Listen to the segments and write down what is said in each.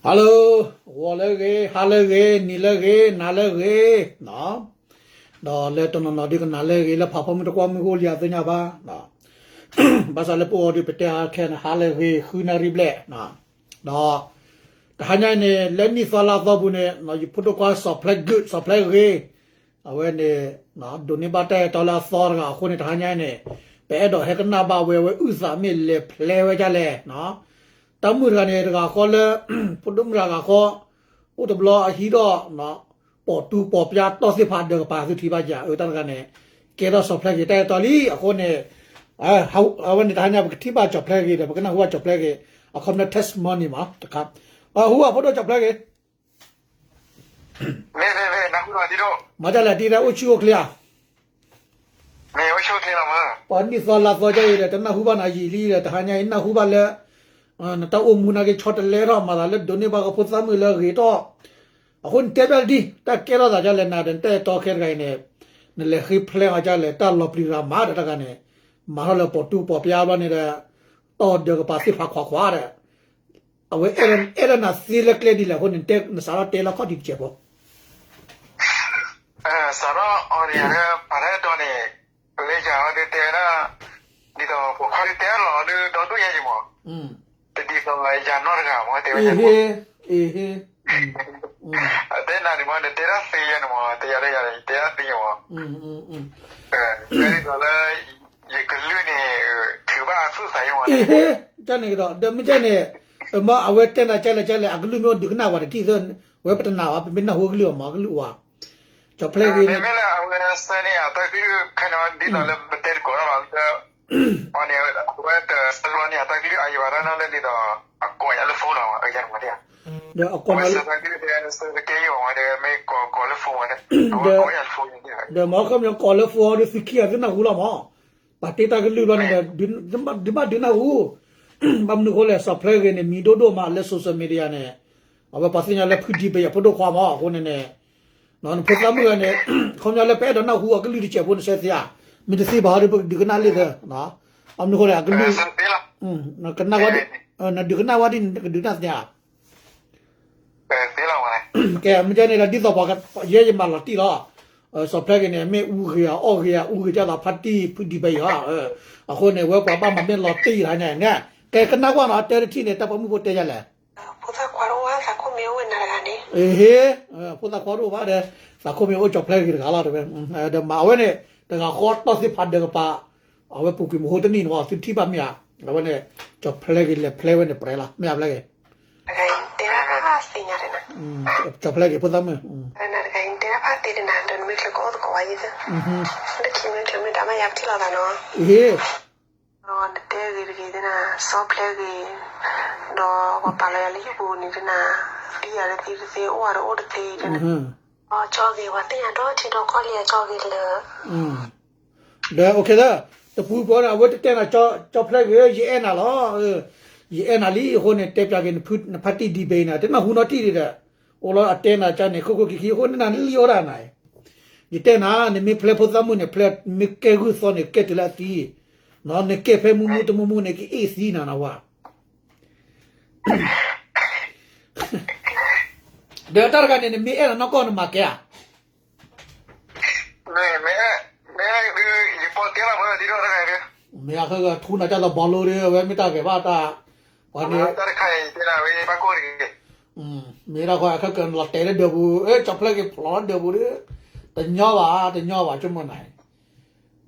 Hello, ဂီၤလၢအဂ့ၤ, ဟါလၢအဂ့ၤ, နံၤလၢအဂ့ၤ, နၤလၢအဂ့ၤ, ဒီးလၢတနီၤနီၤဒုးကနၤလၢအဂ့ၤ လၢဖးဖီမုၢ်တကွၢ်မုၢ်ဃိလံအသ့ၣ်ညါဘၣ်. ဘၣ်ဆၣ်လၢပအိၣ်ဒီး ပတဲအါခဲန့ၣ် ဟါလၢအဂ့ၤ ဃုနၣ်ရံၣ်ဘျဲၣ်, ဒီးတဟါညါအံၤန့ၣ် လၢနံၣ်သီလါသီပူၤန့ၣ် ယဖိဒိၣ်ခွါစီၤဖျဲဂုၢ် စီၤဖျဲဂ့ၤ အဝဲန့ၣ် ဒိးန့ၢ်ဘၣ်တၢ်အဲၣ်တီလၢအသီတဂၤအဃိန့ၣ် တဟါညါအံၤန့ၣ် ပအဲၣ်ဒိးဟဲကနၣ်ဘၣ်ဝဲ အဝဲအုၣ်သးမ့ၢ်လဲၤဖျဲဝဲဒ်လဲၣ်. တၢ်မုၣ်တဂၤန့ၣ် တဂၤဃီလၢ ဖိဒိၣ်မုၣ်တဂၤဃီ အိၣ်တဘျီအဟံးထီၣ် ပိာ်တူၢ်ပိာ်ပျါတီၢ်သ့ၣ်ဖးဒၢးကပၤ သုထံၣ်ဘၣ်ယၤ အတၢ်တဂၤန့ၣ် ကဲထီၣ်စီၤဖျဲဂ့ၤတၢ်အဲၣ်တီလံအဃိန့ၣ် အဝဲန့ၣ်တဟါညါ ပကထံၣ်ဘၣ်စီၤဖျဲဂ့ၤဒီး ပကနၢ်ဟူဘၣ်စီၤဖျဲဂ့ၤ အခီပညီ testimony မး တခါ ဟူဘၣ်ဖိဒိၣ်စီၤဖျဲဂ့ၤ မၤဒ်လဲၣ် တံၤဒဲး အိၣ်ဆူၣ်အိၣ်ချ့ဧါ. ပှၤနံၣ်သီလါသီဒ်အံၤဒီး တနၢ်ဟူဘၣ်နၤယံာ်လံဒီး တဟါညါအံၤ နၢ်ဟူဘၣ်လၢ နတၢ်အိၣ်မူနာ်က့ ဆီတလဲထီၣ်မၤသးလၢဒိးန့ၢ်ဘၣ်ကဖိသၣ်မုၣ်လၢအဂ့ၤထီၣ် အဃိန့ၣ် တဲဘၣ်ဒ် တၢ်ကဲထီၣ်သးဒ်လဲၣ် နၤဒီးနတၢ်အဲၣ်တီခဲတဂၤအံၤန့ၣ် နလဲၤဃ့ဖျဲအီၤဒ်လဲၣ် တၢ်လီၤပျံၤတဂၤမးဒီးတၢ်တဂၤန့ၣ် မၤထီၣ်လၢပိာ်တူၢ်ပိာ်ပျါဘျီန့ၣ်ဒီး တီၢ်ဒၢးကပၤသ့ၣ်ဖးခွးခွးဒီး အဝဲအဲၣ်ဒိးနၤသ့လၢကျဲဒ်လဲၣ်အဃိန့ၣ် နစးထီၣ်တဲလၢခီၣ်ထံးတစဲးဖိ စးထီၣ်အီၤန့ၣ် ပှၤတအဲၣ်ဒိးန့ၣ် လၢယၤအီၤဒုးတဲဝဲဒၣ် ဒ်သိးပိာ်ခွါဒုးတဲလီၤအီၤဒုးဒီဒိၣ်ညါယံၤမး တဒ်သိးယၤနီတဂၤမး တဲဝဲ အတဲနၤန့ၣ်မး နတဲဒၣ်သ့ယဲန့ၣ်မး တဲယၤဒီးယၤ ယတဲဒၣ်သ့ယဲမး ဒ်သိးလၢ ယကလုၢ်န့ၣ် ထုးဘၣ်အသူၣ်သးယဲမး တၢ်န့ၣ်ကဒီး ဒီးမ့ၢ်ကဲန့ၣ် မ့ၢ်အဝဲတဲနၤကဲလဲၣ်ကဲလဲၣ် အကလုၢ်မ့ၢ်အိၣ်ဒုးကနၣ်ဝဲတထံၣ်သၢ ဝဲပတနာ်ဘၣ် ပမ့ၢ်နၢ်ဟူကလုၢ်အီၤမး ကလုၢ်အဝဲ ကၠီၤဖျဲဂ့ၤန့ၣ် မ့မ့ၢ်လၢအဝဲစဲန့ၣ် အတၢ်ကလုၢ်ခဲန့ၣ် ဒ်သိးလၢပတဲတကိးလီၤ အဝဲတစဲလီၤန့ၣ် အတၢ်ကလုၢ်အယံၤဘၣ်တၢ်နီၢ်လၢဒ်သိး အကိးယၤလၢ phone လီၤ ဒီးအကိးနၤလၢ အဝဲစဲတၢ်ကလုၢ်တဲ စဲတကဲယံၤဘၣ်ဝဲဒီး မ့ၢ်ကိးကိးလၢ phone ဝဲဒီး အဝဲကိးယၤလၢ phone န့ၣ် ဒီးမ့ၢ်ခီပညီကိးလၢ phone အီၤဒီးသုခံဂၤသုနၢ်ဟူလီၤမး ပာ်တ့ၢ်တၢ်ကလုၢ်ဘျီန့ၣ်ဒီး ဒုးဘၣ်ဒုးနၢ်ဟူ ဘၣ်မနုၤအဃိလဲၣ် စီၤဖျဲဂ့ၤန့ၣ် မံၤဒိၣ်ဒိၣ်မးလၢ social media န့ၣ် အဝဲပှၤသ့ၣ်ညါလၢဖုဒံဘဲယၤဖိဒိၣ်ခွါမး အဃိန့ၣ်န့ၣ် နဖိသၣ်မုၣ်ဂၤန့ၣ် ခီပညီလၢပအဲၣ်ဒိးနၢ်ဟူအကလုၢ်တစဲးဖိန့ၣ် စဲသ့ဧါ မ့ၢ်တသ့ဘၣ်ဒီး ပကဒုးကနၣ်လံသၢ ဘၣ်မနုၤအဃိလဲၣ် အကလုၢ် ကနၣ်ဝဲဒ် နဒုးကနၣ်ဝဲဒ်န့ၣ် နကဒုးနၢ်သ့ဧါ ကဲ မ့ၢ်ကဲန့ၣ်ဒီး ဒ်သိးပှၤယဲယမၤလီၤတံၢ်လီၤ စီၤဖျဲဂ့ၤန့ၣ် မ့ၢ်အူဂ့ၤဧါ အီၣ်ဂ့ၤဧါ အူဂ့ၤဒ်သိးဖါတံၢ်ဖုဒံဘဲယၤ အဃိန့ၣ် ဝဲပှၤဘၣ်မၤမ့ၢ်လီၤတံၢ်တဟါညါန့ၣ် ကဲကနၣ်ကွၢ်နီၤ တဲတထံၣ်န့ၣ် တၢ်ပိာ်မုၣ်ဖိတဲယၤလဲၣ် ဖိသၣ်ခွါတအိၣ်ဘၣ် သးခိၣ်မ့ၢ်အိၣ်ဝဲနၤတဂၤန့ၣ် အဟ့ ဖိသၣ်ခွါတအိၣ်ဘၣ်ဒီး သးခိၣ်မ့ၢ်အိၣ်ကၠီၤဖျဲဂ့ၤတဂၤလီၤ ဒီးမၤဝဲန့ၣ် တဂၤဃီတီၢ်သ့ၣ်ဖးဒၢးကပၤ အဝဲပူၤကွံာ်မဟိတနံၣ်န့ၣ်မး သုထံၣ်ဘၣ်မ့ၢ်ဧါ အဝဲန့ၣ် ကၠီၤဖျဲဂ့ၤလဲၤဖျဲဝဲန့ၣ် ပြဲလီၤ မ့ၢ်ဧါဖျဲဂ့ၤ ကၠီၤဖျဲဂ့ၤဖိသၣ်မုၣ် နတဂၤအံၤ နတဲတၢ်ဖးသ့ဒၣ်နၤ ဒီးနမ့ၢ်ချုးကအိၣ်သကိးဝဲယဲၢ်သၢ လၢခံမ့ၢ်ချုးမ့ၢ်တၢ်မၤယၤပထံၣ်လိာ်သးနီၤ အဟ့ နတဲဂ့ၤတဂ့ၤသ့နၤ စီၤဖျဲဂ့ၤ ဒီးပှၤပာ်လီၤယၤလၢဟံၣ်ပူၤန့ၣ်သ့နၤ သံယၤတသ့တသ့ အိၣ်ယၤတအိၣ်တသ့ ကၠီဂ့ၤ ပှၤသ့ၣ်ညါဒီးထံဒီးကီၢ်လံ ကၠီဂ့ၤလၢ ဒီး okay လၢ တပူၤဃီန့ၣ် အဝဲတတဲနၤ ကၠီဖျဲဂ့ၤ ယအဲၣ်နၤလီၤ ယအဲၣ်နၤလံအဃိန့ၣ် တဲပျးက့ၤ နဖါတံၢ်ဒံဘဲအံၤနၤ တနၢ်ဟူနီတံၢ်ဒံးဒီး အိၣ်လီၤအတဲနၤကၠီန့ၣ် ခိၣ်ခိၣ်ခံခံအဃိန့ၣ် နလံၣ်အိၣ်ဒၣ်နၤ ယတဲနၤ နမ့ၢ်ဖျဲဖိသၣ်မုၣ်န့ၣ် ဖျဲ မ့ၢ်ကဲဂုၢ်သီန့ၣ် ကဲတုၤလၢအသံ နကဲဖဲမူမူတမူမူန့ၣ် ကအ့ၣ်သံနၤနဝၤ ဒီးတၢ်တခါန့ၣ် နမ့ၢ်အဲၣ်နၤနီၢ်ကီၢ်နမၤကဲဧါ မ့ၢ် မ့ၢ် မ့ၢ် ယပီၢ်တဲလီၤမ့ၢ်ဒ်ဒီးတဂၤဒီး မ့ၢ်အဃၢထူနၤတၢ်လီၤဘီလိဒီး အဝဲမ့ၢ်တၢ်ဂဲၤဘၣ်တၢ် ပှၤန့ၣ် တၢ်တခါအံၤတဲဒၣ်ဝဲဘၣ်ကိၢ်တဂ့ၤ မ့ၢ်ဒၣ်ဃီအခၢကလီၤတဲာ်လၢဒၢးပူၤ ကၠီဖျဲက့ၤဖျိးလၢဒၢးပူၤဒီး တညီဘၣ် တညီဘၣ် ဆိကမိၣ်နၤ ဒီး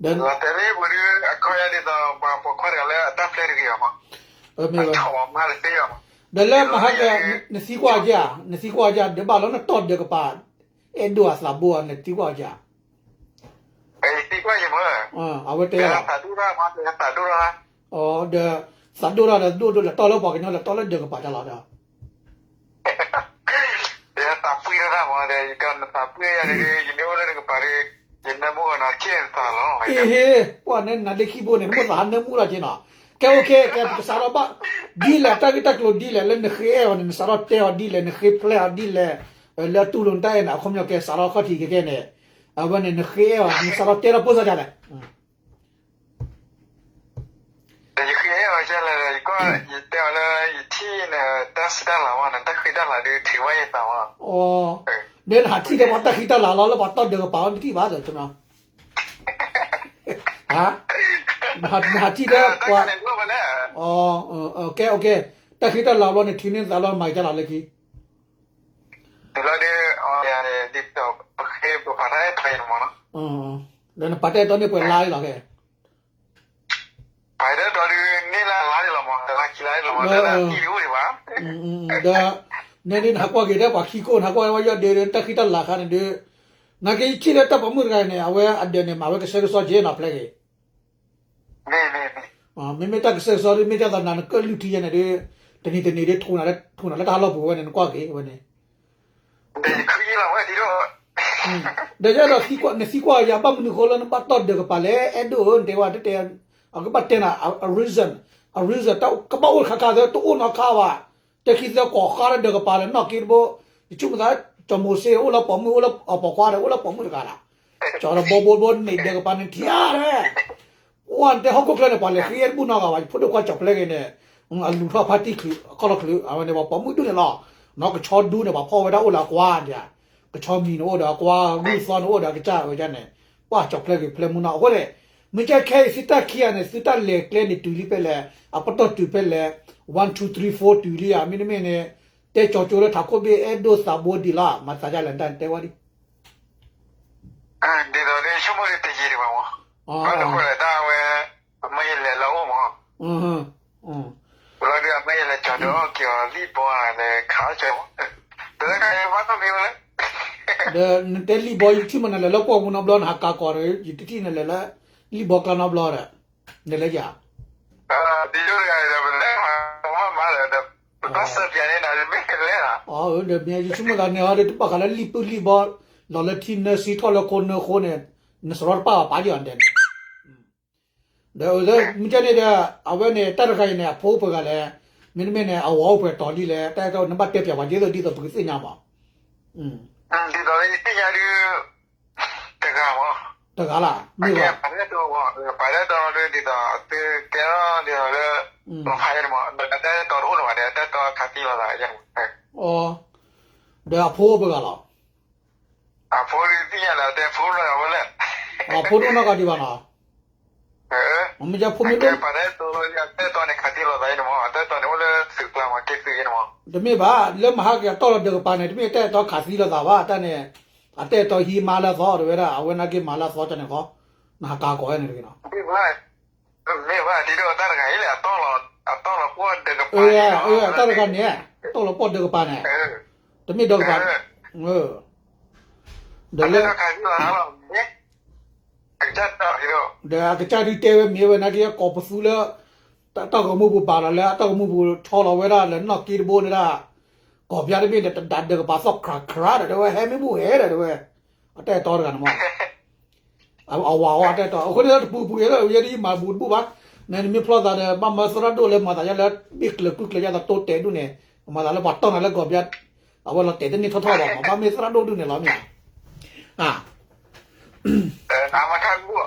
လီၤတဲာ်လၢပူၤဒီး အခီယၤဒ်သိး ပှၤပိာ်ခွါတဂၤလၢအတၢ်ဖျဲတဂ့ၤအီၤမး မ့ၢ်ဝဲ အထီၣ်မးတသ့အီၤမး ဒီးလၢမဟါက နသံကွၢ်အီၤက့ဧါ နသံကွၢ်အီၤက့ဧါ ဒီးဘၣ်လီၤနတီၢ်ဒၢးကပၤ အဲၣ်ဒိးအသးဘိဧါ နသံကွၢ်အီၤက့ဧါ သံကွၢ်ယမ့ၢ် အဝဲတဲယၤလီၤ သးဒိၣ်ထီၣ်မး သးဒိၣ်ထီၣ် ဒီး သးဒိၣ်ထီၣ်ဒီး ဒိၣ်ဒိၣ်လဲၤတီၢ်လၢပှၤကညီလဲၤတီၢ်လၢဒၢးကပၤတၢ်လီၤဒီး ဒီးသးပှံၢ်ထီၣ်တၢ်မးဒီး ယကနသးပှံၢ်ယၤဒီး ယမ့ၢ်အိၣ်လၢနကပၤဒီး ယနၢမူအီၤနီၤ ကဲသးလီၤ အ့ဟ့ ပှၤန့ၣ်နၤလၢခံဘိန့ၣ် နမိၣ်သးဟးနၢမူလီၤက့နီၤ ကဲ okay ကဲ ပကစးထီၣ်ဘၣ် ဒ်လဲၣ် တၢ်ဂ့ၢ်တၢ်ကျိၤဒ်လဲၣ် လၢနဃ့အဲၣ်အီၤန့ၣ် နစးထီၣ်တဲအီၤဒ်လဲၣ် နဃ့ဖျဲအီၤဒ်လဲၣ် လၢတူၢ်လိာ်နတၢ်အဲၣ်န့ၣ် အခီပညီကဲစးထီၣ်ခီၣ်ထံးကဲကဲန့ၣ် အဝဲန့ၣ် နဃ့အဲၣ်အီၤ နစးထီၣ်တဲထီၣ်ပိၢ်စၢ်ဒ်လဲၣ် ယဃ့အဲၣ်အီၤဒ်လဲၣ် ယက ယတဲအီၤလၢယထံ နထံၣ်နတၢ်ဆံတၢ်လၤမး နတၢ်ဃံတၢ်လၤဒုးထံၣ်ဘၣ်ယသးမး, အ ဒီးနဟးထံၣ်ဒီးပှၤတၢ်ဃံတၢ်လၤလီၤ လၢပှၤတီၢ်ဒၢးကပၤအီၤ နတထံၣ်ဘၣ်ဒီး နဟးထံၣ်ဒီးပှၤ, ကဲ တၢ်ဃံတၢ်လၤဘျီန့ၣ် ထံၣ်န့ၢ်သးလီၤ မၤကလီၤလၢခံ, ဒီးနပာ်တၢ်အဲၣ်တီန့ၢ်ပှဲၤလါလံလီၤ, ဒီး နဒုးနဟးကွၢ်က့ၤဒီးပှၤခံကိၣ် နဟးကွၢ်ဝဲယီၢ်ဒ့ဒီး တၢ်ဃံတၢ်လၤခါန့ၣ်ဒီး, နာ်က့ယထံၣ်လၢတၢ်ပိာ်မုၣ်တဂၤန့ၣ် အဝဲအဒၢးန့ၣ် မၤဝဲကဆှဲကဆှီက့ၤနီၤဖျဲက့ၤ, မ့မ့ၢ်တၢ်ကဆှဲကဆှီဒ်မ့ၢ်ဒ်သိးနၤနကၢၣ်လုၢ်ထံယဲန့ၣ်ဒီး, တနံၤတနံၤဒီး ထိးနၤလၢတၢ်လီၢ်ပူၤဝဲန့ၣ် နကွၢ်က့ၤဝဲန့ၣ် ဒီးယအဲၣ်ဒိးနသံကွၢ်ယၤ ဘၣ်မနုၤဃိလၢနဘၣ်တီၢ်ဒၢးကပၤလဲၣ် အဲၣ်ဒိးဧၢ နတဲဝဲတဲ, အကဘၣ်တဲနၤ အ reason, အ reason တၢ်ကဘၣ်အိၣ်တခါခါသၢ တအိၣ်နီတခါဘၣ်, တဲခံသၢကိးဃါလၢဒၢးကပၤလဲၣ် နီၢ်က့တဘိ, ယဆိကမိၣ်သး ကၠီၤမိၤၡ့အိၣ်လၢပိာ်မုၣ် အိၣ်လၢပိာ်ခွါဒီး အိၣ်လၢပိာ်မုၣ်တဂၤဒီး, ကၠီၤဒီးဘိဘိဘိန့ၣ်ဒၢးကပၤန့ၣ်ထံၣ်ဧါ အိၣ်နတဲဟီၣ်ခိၣ်ချၢန့ၣ် ပှၤလဲၤဃ့အဲၣ်တဘူၣ်နီတဂၤဘၣ် ယဖိဒိၣ်ခွါကၠီၤပျဲက့ၤန့ၣ်, အလူၤထီၣ်ဖါတံၢ်ချုး အခီၣ်လီၢ်ချုး အဝဲန့ၣ် ပှၤပိာ်မုၣ်ဒူၣ်န့ၣ်လီၤ, နီၢ်ကဆီဒူန့ၣ် ပှၤဖီၣ်ဝဲဒၣ်အိၣ်လၢအကွါဒၣ်, ကဆီမံၤန့ၣ်အိၣ်ဒီးအကွါ ဂုၢ်သီန့ၣ်အိၣ်ဒီးအကစၢ်ဝဲဒၣ်န့ၣ်, ပှၤကၠီၤပျဲက့ၤဖျဲမုၢ်နီၢ် အဃိန့ၣ်, မ့ၢ်ကဲခဲအံၤသုတၢ်ခံဂၤန့ၣ် သုတၢ်လဲၤကျဲန့ၣ်တုၤလံဖဲလဲၣ်, အပတီၢ်တုၤဖဲလဲၣ်, one two three four တုၤလံဧါ မ့တမ့ၢ်န့ၣ်, တဲကၠီၤကၠိလၢထးခိၣ်ဘ့ၣ်အဲၣ်ဒိးသးဘိဒံးလီၤ မၤသးဒ်လဲၣ် နတၢ်တဲဝဲဒ် ဒ်သိးဒီးဆိကမိၣ်ဒီးတယံာ်ဒံးဘၣ်မး, ဘၣ်တဃိလဲၣ်တၢ်ဝဲ, အမၢယလဲၤလၢအအိၣ်မး, ဘျီဒီးအမၢယလဲၤကၠီၤဒီးအီၣ်က့ၤအီၤလံၣ်ဘီလဲၤခးကၠီၤ, တလၢခါဘၣ်ထီၣ်မံဝဲလဲၣ်, ဒီးနတဲလံၣ်ဘီ ယတထံၣ်မးနလဲၤလၢပှၢ်မူနီတဘျီ နဟးကၤကီၤဒီး ယတထံၣ်နလဲၤလၢ, လံၣ်ဘီကျါနီတဘျီဒီး, နလဲၤယၤ ဒီးမ့ၢ်ယဆိကမိၣ်သးန့ၣ်အီၤဒီး တဘၣ်ဃးလၢလံၣ်ပုၢ်လံၣ်ဘီ, လီၤလၢထံနၢဆံထီၣ်လၢခိနၢဃိန့ၣ်, နစရီတပၣ်ဘၣ်ပာ်ယီၤဒဲးန့ၣ်, ဒီးမ့ၢ်ကဲန့ၣ်ဒီး, အဝဲန့ၣ် တၢ်တခါအံၤန့ၣ် အဖိအိၣ်ပှဲၤဂၤလဲၣ်, မ့တမ့ၢ်န့ၣ် အဝၤအိၣ်ပှဲၤတီၤလံလဲၣ်, တၢ်အဲၣ်တီနဘၣ်တဲပၠးပှၤဒ်သိးဒ်သိးပကသ့ၣ်ညါမး, ဒ်သိးလၢယသ့ၣ်ညါဒုး, တဂၤမး, တဂၤလၢ်, မ့ၢ်ဝဲ, ပာ်တၢ်အဲၣ်တီဒ်သိးသုတဲလီၤဒ်သိးလၢ, လီၤဖးယဲန့ၣ်မး, တၢ်အဲၣ်တီတအိၣ်လၢၤဘၣ်ဒီး တၢ်အဲၣ်တီခးသံလိာ်သးယဲန့ၣ်, အ, ဒီးအဖိအိၣ်ပှဲၤဂၤလီၤ အဖိဒုးသ့ၣ်ညါလၢအတဲဖိနီၢ်ဂၤဝဲလဲၣ်, အဖိဒိၣ်နီၢ်ဂၤဒံးဘၣ်နီၤ, မ့ၢ်ဖိမ့ၢ်ဒိၣ်, ပာ်တၢ်အဲၣ်တီလၢအတဲတီန့ၣ် ခးသံလိာ်သးယဲန့ၣ်မး, တၢ်အဲၣ်တီန့ၣ်အိၣ်လၢသုးကျါမး က့ၤသုးယဲန့ၣ်မး, တမ့ၢ်ဘၣ် လၢမဟါက့ၤအတီၢ်လီၤဒၢးကပၤန့ၣ် တမ့ၢ်တၢ်အဲၣ်တီခးသံလိာ်သးဘၣ် တၢ်န့ၣ်, အတၢ်အဲၣ်တီဟံးမါလၢအသီ တဲဝဲဒၣ် အဝဲနာ်က့ၤမၤလၢအသီတၢ်န့ၣ်ဃီ, နဟးကၤကီၤဝဲန့ၣ်တဂ့ၤနီၤ မ့ၢ်ဘၣ်, မ့ၢ်ဘၣ် ဒ်ဒီးတၢ်တဂၤအံၤလဲၣ် အတီၢ်လီၤ, အတီၢ်လီၤပှီၢ်ဒၢးကပၤ, တၢ်တဂၤန့ၣ်, တီၢ်လီၤပှီၢ်ဒၢးကပၤန့ၣ်, တမ့ၢ်ဒၢးကပၤ, ဒီးလၢ, ဒီးအကစၢ်ဒုးတဲဝဲမ့ၢ်ဝဲနာ်က့ၤ ကိးပသူလၢ, တၢ်ဂီၤမူပူၤဘၣ်ဒီးလၢအတၢ်ဂီၤမူပူၤဆီလီၤဝဲဒၣ်လၢနီၢ်က့တဘိန့ၣ်ဒၣ်, ကီၢ်ပယါတဘ့ၣ်ဒီးတဒၣ်ဒၢးကပၤသီၣ်ခရၣ်ခရၣ်ဒီး တဲဝဲဟဲမ့ၢ်ဘူၣ်ဟဲဒီးတဲဝဲ, အတၢ်အဲၣ်တီတဂၤန့ၣ်မး အဝၤအီၤအတၢ်အဲၣ်တီ အဃိန့ၣ်လၢတပူၤပူၤအံၤလၢ ယဲဒ်ယမၤတဘူၣ်တဘူၣ်ဘၣ်, နမ့ၢ်ဖျီသးဒီး ဘၣ်မၢသရၣ်ဒိၣ်လၢမၤသးယါလၢ ဘ့ၣ်ကျၢၤကွံကျၢၤယါသးတိတဲာ်ဒူၣ်န့ၣ်, မၤသးလၢပှၤတီၢ်နၤလၢကီၢ်ပယါ, အဝဲလီၤတဲာ်တန့ၢ်ထီၣ်ထီၣ်ဘၣ်မး ဘၣ်မ့ၢ်သရၣ်ဒိၣ်ဒူၣ်န့ၣ်လီၤမ့ၢ်ဧါ,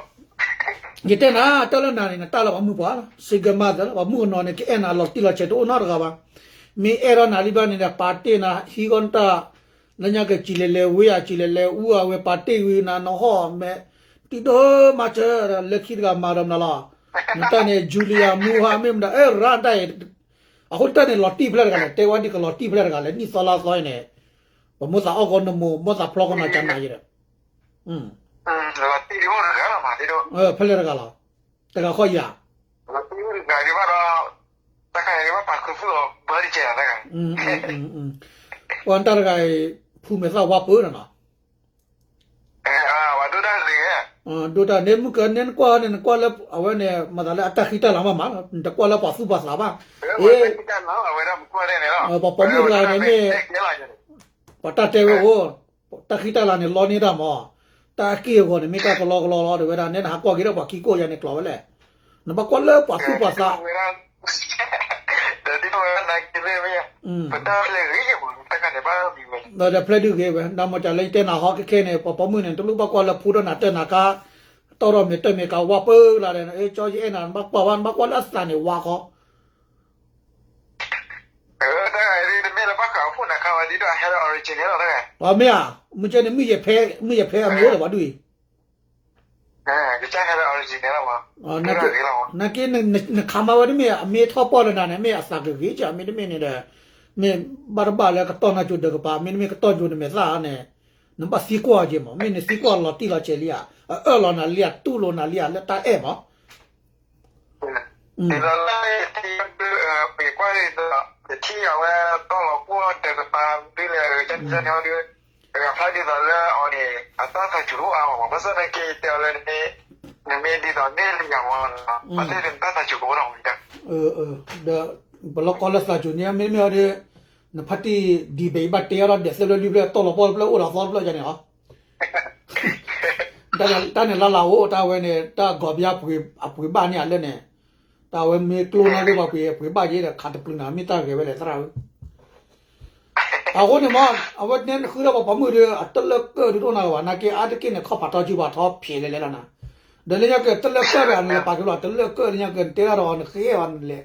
ယတဲနၤ တၢ်လၢနၤန့ၣ် နတၢ်လၢပှၤမုၢ်ပှၢ်လီၤ single mother လီၤ ပှၤမုၣ်ကနီၤန့ၣ် ကအဲၣ်နၤလီၤတံၢ်လီၤဆဲးတအိၣ်နီတဂၤဘၣ်, မ့ၢ်အဲၣ်ထီၣ်နၤလံဘျီန့ၣ်ဒီး ပာ်တ့ၢ်နၤ ဟံးဂီၢ်နတၢ်, လၢညါက့ၤ ကၠံၤလဲၤလဲၤဝ့ဧါ ကၠံၤလဲၤလဲၤအူဧါ ဝဲပာ်တ့ၢ်ဝံၤနၤ နဟီၣ်မဲာ်, တံၤဒိၣ်မၤစၢၤဒီး လၢခံတဂၤမၤဒီးနၤလီၤ, နတၢ်န့ၣ် Julia မူဟါမ့ၢ်မတၤ အဲၣ်ရၣ်တၢ်အံၤ, အဃိတၢ်န့ၣ်လီၤတံၢ်ဖဲလဲၣ်တဂၤလဲၣ် တဲဝဲဒ်ကလီၤတံၢ်ဖဲလဲၣ်တဂၤလဲၣ် နံၣ်သီလါသီအံၤန့ၣ်, ပမိၢ်သးအီၣ်ကီနမိၢ် မိၢ်သးဖျီကီနၤကနၤယဲဒီး ဖဲလဲၣ်တဂၤလီၤ, တဂၤခီယၤ, ပှၤတၢ်တဂၤအံၤဖုမဲာ်သၣ်ဝါပၢနၤနီၤ, ပှၤတၢ်တဂၤအံၤ ဒိၣ်တၢ်န့ၣ်မုၢ်ကန့ၣ်နကွၢ်န့ၣ် နကွၢ်လၢအဝဲန့ၣ် မၤသးလၢအတၢ်ဃံတၢ်လၤမးမးလီၤ နတကွၢ်လၢပှၤသူၣ်ပှၤသးဘၣ်, အ့ ပှၤပိာ်မုၣ်တဂၤန့ၣ်မ့ၢ် ပှၤတၢ်တဲဝဲအိၣ်, တၢ်ဃံတၢ်လၤန့ၣ် လီန့ၢ်တၢ်မး, တၢ်အက့ၢ်အဂီၤန့ၣ် မ့ၢ်တၢ်ကလီကလီလီၤ တဲဝဲဒၣ် နဲနဟးကွၢ်က့ၤဒီးပှၤခံကိၣ်ယါန့ၣ်ကျီဝဲလဲၣ်, နဘၣ်ကွၢ်လၢပှၤသူၣ်ပှၤသး, ဒီးဖဲလဲၣ်ဒုးဂ့ၤဝဲ နမ့ၢ်တဲလၢယတဲနၤဟီခဲခဲန့ၣ် ပှၤပိာ်မုၣ်န့ၣ် တလိၣ်ဘၣ်ကွၢ်လၢဖူဒီးနၤတၢ်နၤကါ, တီၢ်ထီၣ်မ့ၢ်တၢ်မ့ၢ်ကါဝါပၢလၢ်ဒီး ကၠီယအဲၣ်နၤ နဘၣ်ကွၢ်ဘၣ် နဘၣ်ကွၢ်လၢအသးန့ၣ်ဝါဃီ န ဘၣ်ဃးအဖှိၣ်နၤခါဝဲဒ်ဒီး အဟဲလၢ original လီၤတဂၤ. အမ့ၢ်ဧါ, မ့ၢ်ကဲန့ၣ် မုၣ်ယဲၢ်ဖဲ မုၣ်ယဲၢ်ဖဲအမ့ၢ်အိၣ်ဒီးပှၤဒူၣ်အံၤ ကစၢ်ဟဲလၢ original လီၤမး. နာ်က့ နခးမါဝဲတမ့ၢ် အမ့ၢ်ထီၣ်ပီၢ်လၢနၤန့ၣ် မ့ၢ်အသးကဂ့ၤကၢ် မ့တမ့ၢ်န့ၣ်ဒီး မ့ၢ်ဘၣ်တဘၣ်လၢကတီၢ်နၢ်ကၠိဒီးကပၤ မ့တမ့ၢ်ကတီၢ်ကၠိနမဲာ်သၣ်န့ၣ် နဘၣ်သံကွၢ်က့ၤမး မ့ၢ်နသံကွၢ်လီၤတံၢ်လီၤဆဲးလံဧါ, အအၢၣ်လီၤနၤလံဧါ, တူၢ်လိာ်နၤလံဧါ, လၢတၢ်အဲၣ်မး ဒ်သိးလၢယထံၣ် ပကွၢ်ဒ်သိး ယထံၣ်အဝဲတီၢ်လီၤပှီၢ်ဒီးကပၤဒ်လဲၣ် ကန့ၣ်အီၤဒီး တဂၤဖျါဒ်သိးလၢအီၤန့ၣ် အတၢ်သးစူၤတအိၣ်အါမး ဘၣ်ဆၣ်သနာ်က့ယတဲအီၤလၢ နမ့ၢ်ဒ်သိးန့ၣ်လံယၤမး ဘၣ်သ့ၣ်သ့ၣ်နတၢ်သးစူၤကအိၣ်ထီၣ်မး ဒီး ပလီၢ်ကီၢ်လၢသးစူၤန့ၣ် မ့တမ့ၢ်အီၤဒီး နဖါတံၢ်ဒံးဘၣ်အံၤဘၣ်တဲအီၤဒီး ဒဲးသၢဖျၢၣ်လွံၢ်ဖျၢၣ် တီၢ်လီၤပှီၢ်တဖျၢၣ်အိၣ်ဒီးသီတဖျၢၣ်န့ၣ်လီၤ. တၢ်န့ၣ်လၢ်လၢ်အိၣ် တၢ်ဝဲန့ၣ် တၢ်ဂီၤဘၣ်အပှ့ၤဘၣ်န့ၢ်အလၢန့ၣ် တၢ်ဝဲမ့ၢ်ကျိၣ်နီၣ်ဂံၢ်ပှၤပှ့ၤ အပှ့ၤဘၣ်က့ၤဒီး ခးတပျုၤနၤ မ့ၢ်တၢ်ဂဲၤဝဲလဲၣ်သရၣ်ဧၢ. အဃိန့ၣ်မ့ၢ် အဝဲန့ၣ်နဃုထၢပှၤပိာ်မုၣ်ဒီး အတလၢကၢၣ်ဒုးတအိၣ်နၤလၢၤဘၣ် နာ်က့အါတက့ၢ်န့ၣ် ခီၣ်ဖးထီစုပှၤထီဖျဲးလဲၤလဲၤလီၤနၤ ဒီးလၢညါကတလၢကၢၣ်ဒီး နလဲၤပာ်က့ၤလီၤ တလၢကၢၣ်လၢညါက နတဲဒၣ်ဒီး နဃ့အီၤနလဲၤ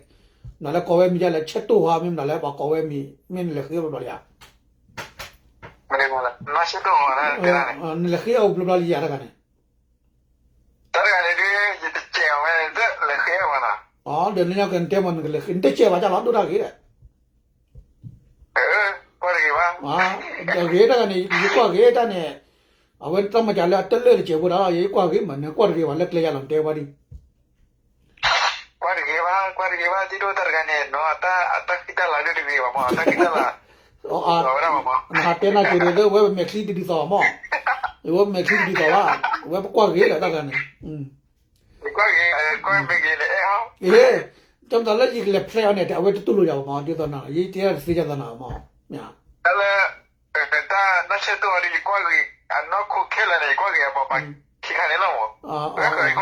နလဲၤကိးဝဲမံၤဒ်လဲၣ် ဆဲးတိၢ်ဟီမ့ၢ်မနုၤလဲၣ် ပှၤကိးဝဲမံၤ မ့ၢ်နလဲၤဃ့အီၤဘျီဘျီလံဧါ နလဲၤဃ့အီၤဘျီဘျီလံယၤတဂၤန့ၣ် တဂၤန့ၣ်ဒုး ယတစဲးအီၤဝဲ လဲၤဃ့အီၤဘၣ်နီၤ ဒီးလၢညါကနတဲမ့ၢ်နကလဲၤဃ့ နတစဲးဘၣ်တၢ်လီၤ ဒိၣ်တၢ်ဂ့ၤဒီး ကွၢ်တဂ့ၤဘၣ် တဂ့ၤတၢ်ဂ့ၤန့ၣ် ယကွၢ်ဂ့ၤတၢ်န့ၣ် အဝဲတၢ်မၤစၢ်လၢအတလၢာ်တစဲးဖိဒီး ယကွၢ်ဂ့ၤမး နကွၢ်တဂ့ၤဘၣ်လၢကျဲယၤလီၤ နတဲဝဲဒၣ် ကွၢ်တဂ့ၤဘၣ် ကွၢ်တဂ့ၤဘၣ် ဒ်ဒိၣ်တၢ်တဂၤန့ၣ် နီၤ အတၢ်ဃံတၢ်လၤဒုးတဂ့ၤဘၣ်မး အတၢ်ဃံတၢ်လၤ နဟးတဲနၤက့ၤဒီး ဝဲပမဲာ်ချံတဒ်သိးဘၣ်မး ဝဲပမဲာ်ချံတဒ်သိးဘၣ် ဝဲပကွၢ်ဂ့ၤလၢတၢ်တဂၤန့ၣ် ကွၢ်ဂ့ၤ ကွၢ်မ့ၢ်ဂ့ၤန့ၣ် အဲၣ်ဟီ ကဲ တၢ်မတၤလၢယကလဲၤဖျဲအီၤန့ၣ် အဝဲတတူၢ်လိာ်ယၤဘၣ်မး ဒ်သိးနၤ ယတဲတသ့ယသးနၤမး တၢ်လၢ တၢ်နီၢ်ဆဲးတိၢ်အီၤဒီး ယကွၢ်ဂ့ၤ အနီၢ်ခိခဲလၢာ်န့ၣ် ယကွၢ်ဂ့ၤအပှၤပှၤခံခါန့ၣ်လီၤမး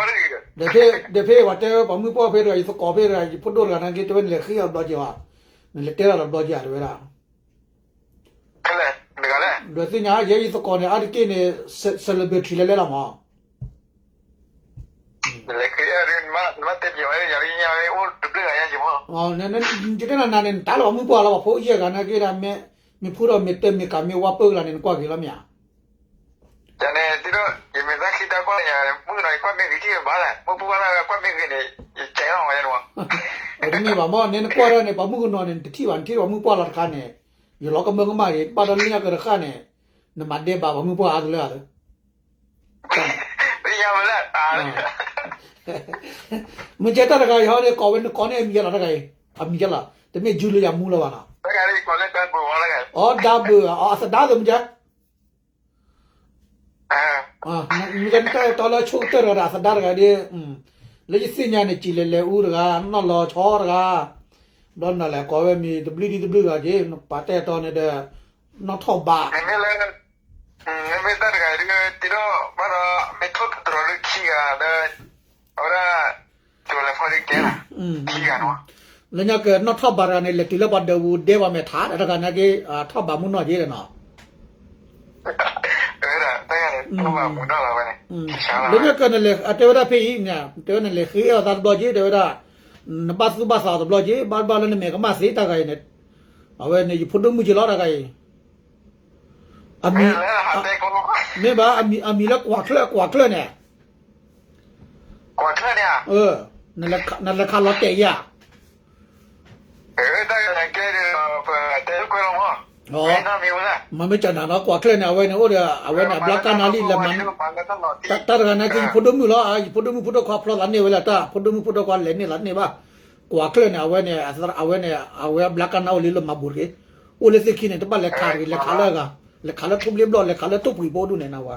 ဒီးဖဲပှၤမုၢ်ပှၢ်ဖဲဒီး ယသကိးဖဲဒီး ယဖိဒိၣ်တဂၤနာ်က့ တဲဝဲနလဲၤဃ့အီၤဘျီက့ၤဘၣ် နလဲၤတဲတၢ်ဒီးဘျီက့ၤဧါ တဲဝဲဒၣ် ခဲလၢာ် တဂၤလဲၣ် ဒီးသ့ၣ်ညါ ယဲယသကိးန့ၣ် အါတက့ၢ်န့ၣ် celebrity လဲၤလဲၤလီၤမး နလဲၤဃ့အီၤဒီး နဘၣ်တဲပျီၤဝဲ ယၤလၢညါဝဲအိၣ်တဘျုးဂၤညါက့ၤမး ယတဲနၤနၤန့ၣ် နတၢ်လၢပှၤမုၢ်ပှၢ်လီၤ ပှၤဖိယဲၢ်ဂၤနာ်က့ဒၣ် မ့ၢ်ဖူထီၣ်မ့ၢ်တဲမ့ၢ်ကးမ့ၢ်ဝါပၢၢ်ကလၤန့ၣ် နကွၢ်ဂ့ၤလီၤမ့ၢ်ဧါ ယၤန့ၣ် ဒ်သိး ယမ့ၢ်တၢ်ဃံတၢ်ကွၢ်ယၤ မုၣ်ကနီၤ ယကွၢ်မ့ၢ်ဂ့ၤထံၣ်ဘၣ်လဲၣ် မုၢ်ပှၢ်လၢကွၢ်မ့ၢ်ဂ့ၤန့ၣ် ယကဲလီၤဝဲန့ၣ်မး တမ့ၢ်ဘၣ်မး န့ၣ်နကွၢ်ဒၣ်န့ၣ် ပှၤမုၣ်ကနီၤန့ၣ် နတထံၣ်ဘၣ် နထံၣ်ပှၤမုၢ်ပှၢ်လီၤတခါန့ၣ် ယလီၤကမၢကမၣ်ဂ့ၤ ဘၣ်ဒီးလၢညါကတခါန့ၣ် နမၤဒဲးဘးပှၤမုၢ်ပှၢ်အါတလၢအါလၢ မ့ၢ်ကဲတၢ်တဂၤအံၤဟီန့ၣ် ကိးဝဲနကိးန့ၢ်အမံၤယါလီၤတဂၤအံၤ အမံၤယါလီၤ တမ့ၢ် Julia Moore လၢၤဘၣ်နီၤ အီ ဒါဘၢၣ် အသဒါသ့ၣ်မ့ၢ်ကဲ မ့ၢ်ကဲနတၢ်အဲၣ်တီလၢဆိကတၢၢ်တဂၤဒီး အသဒါတဂၤဒီး လၢယသ့ၣ်ညါန့ၣ် စံၣ်လဲၤလဲၤအူတဂၤ နီၢ်လီၤဆီတဂၤ ဘျီနၤလဲၣ် ကိးဝဲမံၤတဘျုးဒ်တဘျုးဂၤက့ၤ ပှၤတၢ်အဲၣ်တီန့ၣ်ဒီး နီၢ်ထီၣ်ဘး မ့မ့ၢ်တၢ်တဂၤဒုး တံၤဒီးဘၣ်ဒီး မ့ၢ်ထိၣ်သတြီၤဒုးခံဂၤဒီး အဝဲဒၣ် ကလဲၤဖီဒုးကဲလၢ ခံဂၤနီၤ လၢညါကနီၢ်ထီၣ်ဘးတဂၤန့ၣ် လဲၤတုၤလၢပှၤဒၢးပူၤဒဲပှၤမဲာ်ထး တဂၤနာ်က့ ထီၣ်ဘးမုၢ်နီၢ်က့ၤဒီးနီၤ လၢညါကနလဲၤ အတဲဝဲဒၣ်ဖဲအံၤန့ၣ် တဲဝဲနလဲၤဃ့အီၣ်သးတဘျီက့ၤ တဲဝဲဒၣ် နဘၣ်သူၣ်ဘၣ်သးတဘျီက့ၤ ဘၣ်ဘၣ်လၢနမဲာ်ကမၣ်သ့တၢ်ဂၤအံၤန့ၣ် အဝဲန့ၣ် ယဖိဒိၣ်မုၣ်က့ၤလီၤတၢ်ဂၤအံၤ အမံၤ မ့ၢ်ဘၣ် အမံၤလၢကွၢ်ချၢၣ် ကွၢ်ချၢၣ်န့ၣ် နလဲၤခးလီၤတဲာ်ယၤ မ့မ့ၢ်ကနၤနီၤ ကွၢ်ချၢၣ်န့ၣ် အဝဲန့ၣ်အိၣ်ဒီး အဝဲန့ၣ် အဘျါကၢ်နါလံ လဲၤမၤ တၢ်တဂၤနာ်က့ ယဖိဒိၣ်မုၣ်လီၤ ယဖိဒိၣ်မုၣ်ဖိဒိၣ်ခွါဖျီသးန့ၢ်ဝဲလၢတၢ် ဖိဒိၣ်မုၣ်ဖိဒိၣ်ခွါလဲၤန့ၢ်သးန့ၢ်ဘၣ် ကွၢ်ချၢၣ်န့ၣ် အဝဲန့ၣ် အဝဲန့ၣ် အဝဲအဘျါကၢ်နါအိၣ်လံလၢမၤဘူၣ်တဂ့ၤ အိၣ်လၢသ့ၣ်ခံန့ၣ် တဘၣ်လဲၤခးတဂ့ၤ လဲၤခးလၢအဂၤ လဲၤခးလၢထိၣ်ဘျ့ဘျီၣ် လဲၤခးလၢထိၣ်ပှံၤဘိဒူၣ်န့ၣ်နဝဲ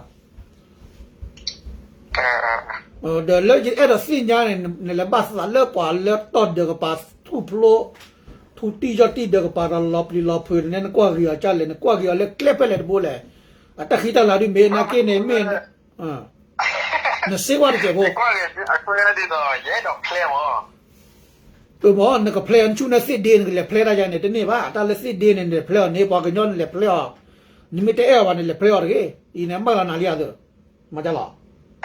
ဒီးလၢယအဲၣ်ဒိးသ့ၣ်ညါန့ၣ် နလဲၤဘၣ်သးလၢပှၤလၢတီၢ်ဒၢးကပၤ ထူၣ်ဖျိ ထူၣ်တံၢ်ယီၢ်တံၢ်ဒၢးကပၤဒီး လီၤပျံၤလီၤဖုးန့ၣ် နကွၢ်ဂ့ၤအီၤကလဲၣ် နကွၢ်ဂ့ၤအီၤလၢကျဲဖဲလဲၣ်တဘိလဲၣ် အတၢ်ဃံတၢ်လၤဒုးမ့ၢ်နာ်က့န့ၣ်မ့ၢ် နစ့ကွၢ်တစဲးဖိ မ့ၢ် နကဖျဲအီၤ နဆူၣ်န့ၢ်သ့ၣ်ဒ့ နကလဲၤဖျဲတၢ်ယါန့ၣ် တန့ၢ်ဘၣ် တၢ်လၢသ့ၣ်ဒ့န့ၣ် နလဲၤဖျဲအီၤန့ၣ် ပှၤကညီနလဲၤဖျဲအီၤ နမ့ၢ်တအဲၣ်အီၤဘၣ်န့ၣ် လဲၤဖျဲအီၤတဂ့ၤ အံၤန့ၣ် မၢလီၤနၤလံဧါသၢ မၤတၢ်လီၤ တ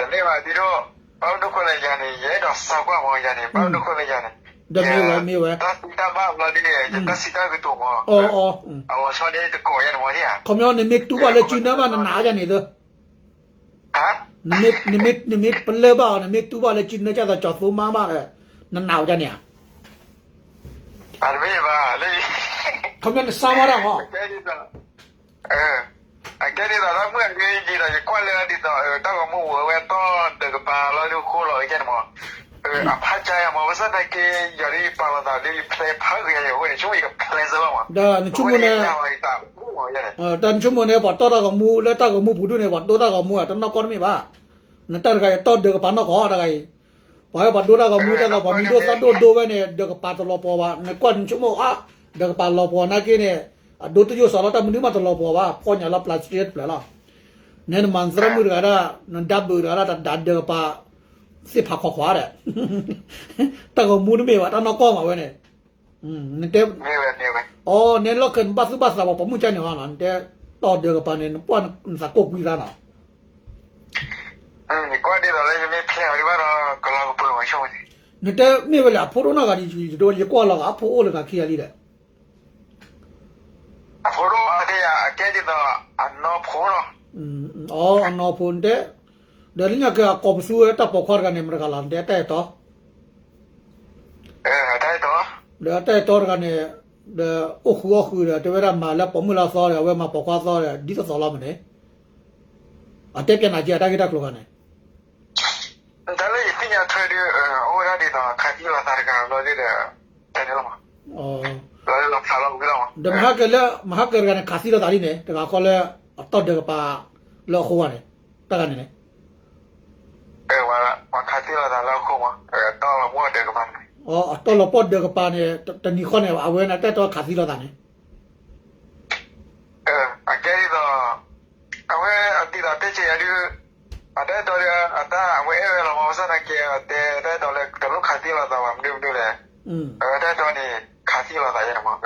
န့ၢ်ဘၣ်ဒ်သိး ဘၣ်မနုၤဃိလဲၣ်ယၤန့ၣ် ယအဲၣ်ဒိးစၢကွၢ်မးယၤန့ၣ် ဘၣ်မနုၤဃိလဲၣ်ယၤန့ၣ် ဒီးမ့ၢ်ဝဲ မ့ၢ်ဝဲ, တၢ်သံတၢ်ဘၣ်ဘျီဒ်န့ၣ် တၢ်စံးတၢ်ကတိၤမး, အီၤဆီန့ၣ်တကိးယဲၢ်န့ၣ်မး, ခီပညီနမ့ၢ်တူၢ်ဘၣ်လၢစုနၢဘၣ် နနာ်ယဲၢ်န့ၣ်သၢ, နမ့ၢ်ပလၢၢ်ဘၣ်အီၤ နမ့ၢ်တူၢ်ဘၣ်လၢစုနၢကၢ်သးကၠီၤသိမါဘၣ်ဒီး နနာ်အီၤဒ်န့ၣ်ဧါ, ခီပညီနစါမးတၢ်မး အကဲဒ်သိးတၢ်မုၣ်အဂ့ၢ်ဒ်သိး ယကွၢ်လၢဒ်သိး တၢ်ဂီၤမူဝဲဝဲတီၢ်ဒၢးကပၤလီၤဒုးဃိလီၤအကဲန့ၣ်မး, အဖးကါယၤမး ဘၣ်ဆၣ်သနာ်က့ ယၤဒ်ယပာ်လီၤသးဒ်ယဖျဲးဖးဂ့ၤယၤ ယဝဲန့ၣ် ဆိကမိၣ်ယကဖျဲးစၢၤဘၣ်မး, ဒီးနဆိကမိၣ်န့ၣ်, ဒီးနဆိကမိၣ်န့ၣ် ပှၤတီၢ်တၢ်ဂီၤမူ လၢတၢ်ဂီၤမူပူၤဒုးန့ၣ် ပှၤဒိတၢ်ဂီၤမူဧါ တၢ်နီၢ်ကီၢ်တမ့ၢ်ဘၣ်, နတၢ်တဂၤအံၤ တီၢ်ဒၢးကပၤနီၢ်ကီၢ်တဂၤအံၤ, ပှၤဝဲပှၤဒိတၢ်ဂီၤမူတၢ်သိး ပှၤမံၤဒိၣ်သၣ်ဒိၣ်ဒိဝဲန့ၣ် ဒၢးကပၤတလီၤပှီၤဘၣ်, နကွၢ်နဆိကမိၣ်အါ, ဒၢးကပၤလီၤပှီၤနာ်က့န့ၣ်, အဒိတယိၣ်စီၤလီၤ တၢ်မနုၤမးတလီၤပှီၤဘၣ်, ဖီၣ်ညၣ်လီၤ plastic တဖျၢၣ်လီၤ, နဲနမၤနသရၣ်မုၣ်တဂၤဒၣ် နဒါဘုးတဂၤဒၣ် တဒါဒၢးကပၤ သ့ၣ်ဖးခွါခွါဒီး တၢ်ဂီၤမူတမ့ၢ်ဘၣ် တၢ်နီၢ်ကီၢ်မးဝဲန့ၣ်, နတဲ, အီၤ နဲလီၢ်ခံနဘၣ်သူၣ်ဘၣ်သးပှၤပိာ်မုၣ်ကါန့ၣ်လီၤ, နတဲ, တီၢ်ဒၢးကပၤန့ၣ် နပှၢ်နသးကိၢ်ကွံသးနီၤ, နတဲမ့ၢ်ဝဲလဲၣ် အဖိဒိၣ်နီၢ်ဂၤဒ် ယကွၢ်လီၤဂာ်အဖိအိၣ်လၢဂၤခံဂၤလံဒီး အဖိဒိၣ်အါတ့ၢ်ယၤ အကဲဒ်သိး အနီၢ်ဖိနီၤ, အီၤ အနီၢ်ဖိနတဲ, ဒီးလၢညါက့ၤအကိးပသူဝဲတၢ်ပိာ်ခွါတဂၤန့ၣ် မတဂၤလီၤ နတဲတၢ်အဲၣ်တီ, တၢ်အဲၣ်တီ, ဒီးတၢ်အဲၣ်တီတဂၤန့ၣ်, ဒီးအိၣ်ဃုာ်အီၣ်ဃုာ်ဒီး တဲဝဲဒၣ်မၤလၢပိာ်မုၣ်လၢအသီဒီး အဝဲမၤပိာ်ခွါအသီဒီး ဒ်သိးသိးလီၤမးန့ၣ်, အတဲပျဲနၤက့ၤအတၢ်ဂ့ၢ်တၢ်ကျိၤဂၤန့ၣ် တၢ်လၢယသ့ၣ်ညါထွဲဒုး အိၣ်ဝဲဒၣ်ဒ်သိး ခးသံလိာ်သးတဂၤဘျီဒုးဒီး တဲန့ၣ်လီၤမး, လီၤလၢလီၤဖးလီၤဝံၤလီၤမး, ဒီးမဟါကၢၤလၢ မဟါကၢၤတဂၤန့ၣ် ခးသံလိာ်သးဒ်န့ၣ် တဂၤဃီလၢ အတီၢ်ဒၢးကပၤ လၢအဃိဂၤန့ၣ်, တၢ်ဂၤန့ၣ်န့ၣ် ပှၤခးသံလိာ်သးလၢအဃိမး, တီၢ်လီၤပှီၢ်ဒၢးကပၤန့ၣ်, အတီၢ်လီၤပှီၢ်ဒၢးကပၤန့ၣ် တနံၤဃီန့ၣ် အဝဲန့ၣ် တၢ်အဲၣ်တီခးသံလိာ်သးန့ၣ် အကဲဒ်သိး အဝဲအဒ်သိးတဲဆံးယၤဒုး အတၢ်အဲၣ်တီဒီး အတၢ်အဝဲအဲၣ်ဝဲလီၤမး ဘၣ်ဆၣ်သနာ်က့ တဲတၢ်အဲၣ်တီလၢ တလိၣ်ခးသံလိာ်သးဘၣ် မနုၤမနုၤလဲၣ်, အဝဲတၢ်အဲၣ်တီန့ၣ် ခးသံလိာ်သးယဲၢ်န့ၣ်မး,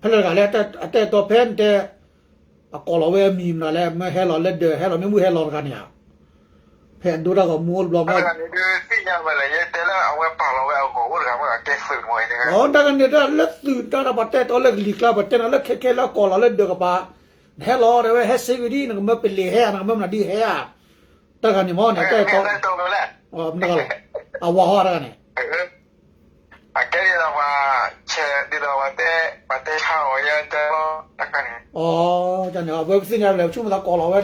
ဖဲလဲၣ်တဂၤလၢ အတၢ်အဲၣ်တီဖဲနတဲ အကိးလီၤဝဲအမံၤမနုၤလဲၣ် မ့ၢ်ဟဲလီၤလၢဒၢး ဟဲလီၤမ့ၢ်မုၢ်ဟဲလီၤတဂၤန့ၣ်ဧါ, ဖဲအဒိတၢ်ဂီၤမူအိၣ်တဘျီမး, တဂၤန့ၣ်ဒုးသ့ၣ်ညါဝဲလၢ ယတဲလၢအဝဲပာ်လီၤဝဲအဂီၤအိၣ်တဂၤ မ့ၢ်အကဲသုးမး, တၢ်ဂၤန့ၣ်တၢ်လၢသုးတၢ် ပှၤတဲတီလၢကလံၤကျါ ပှၤတဲနၤလၢခဲခဲလၢအကိးလီၤလၢဒၢးကပၤ, နဟဲလီၤတဲဝဲ ဟဲစ့ဝံၤဒ် နကမၢပလ့ၤဟဲဧါ နကမၢမနုၤဒ်ဟဲဧါ, တၢ်ဂၤန့ၣ်မ့ၢ်န့ၣ် တၢ်အဲၣ်တီ မတဂၤလီၤ, အဝၤဟီတဂၤန့ၣ် အကဲဒ်သိးပှၤ ဆဲးဒ်သိးပှၤတဲ ပှၤတဲဆါအီၤယဲတဲလီၤ တၢ်ခါန့ၣ်, အဝဲပသ့ၣ်ညါလၢ ဆိကမိၣ်သးကိးလီၤဝဲ,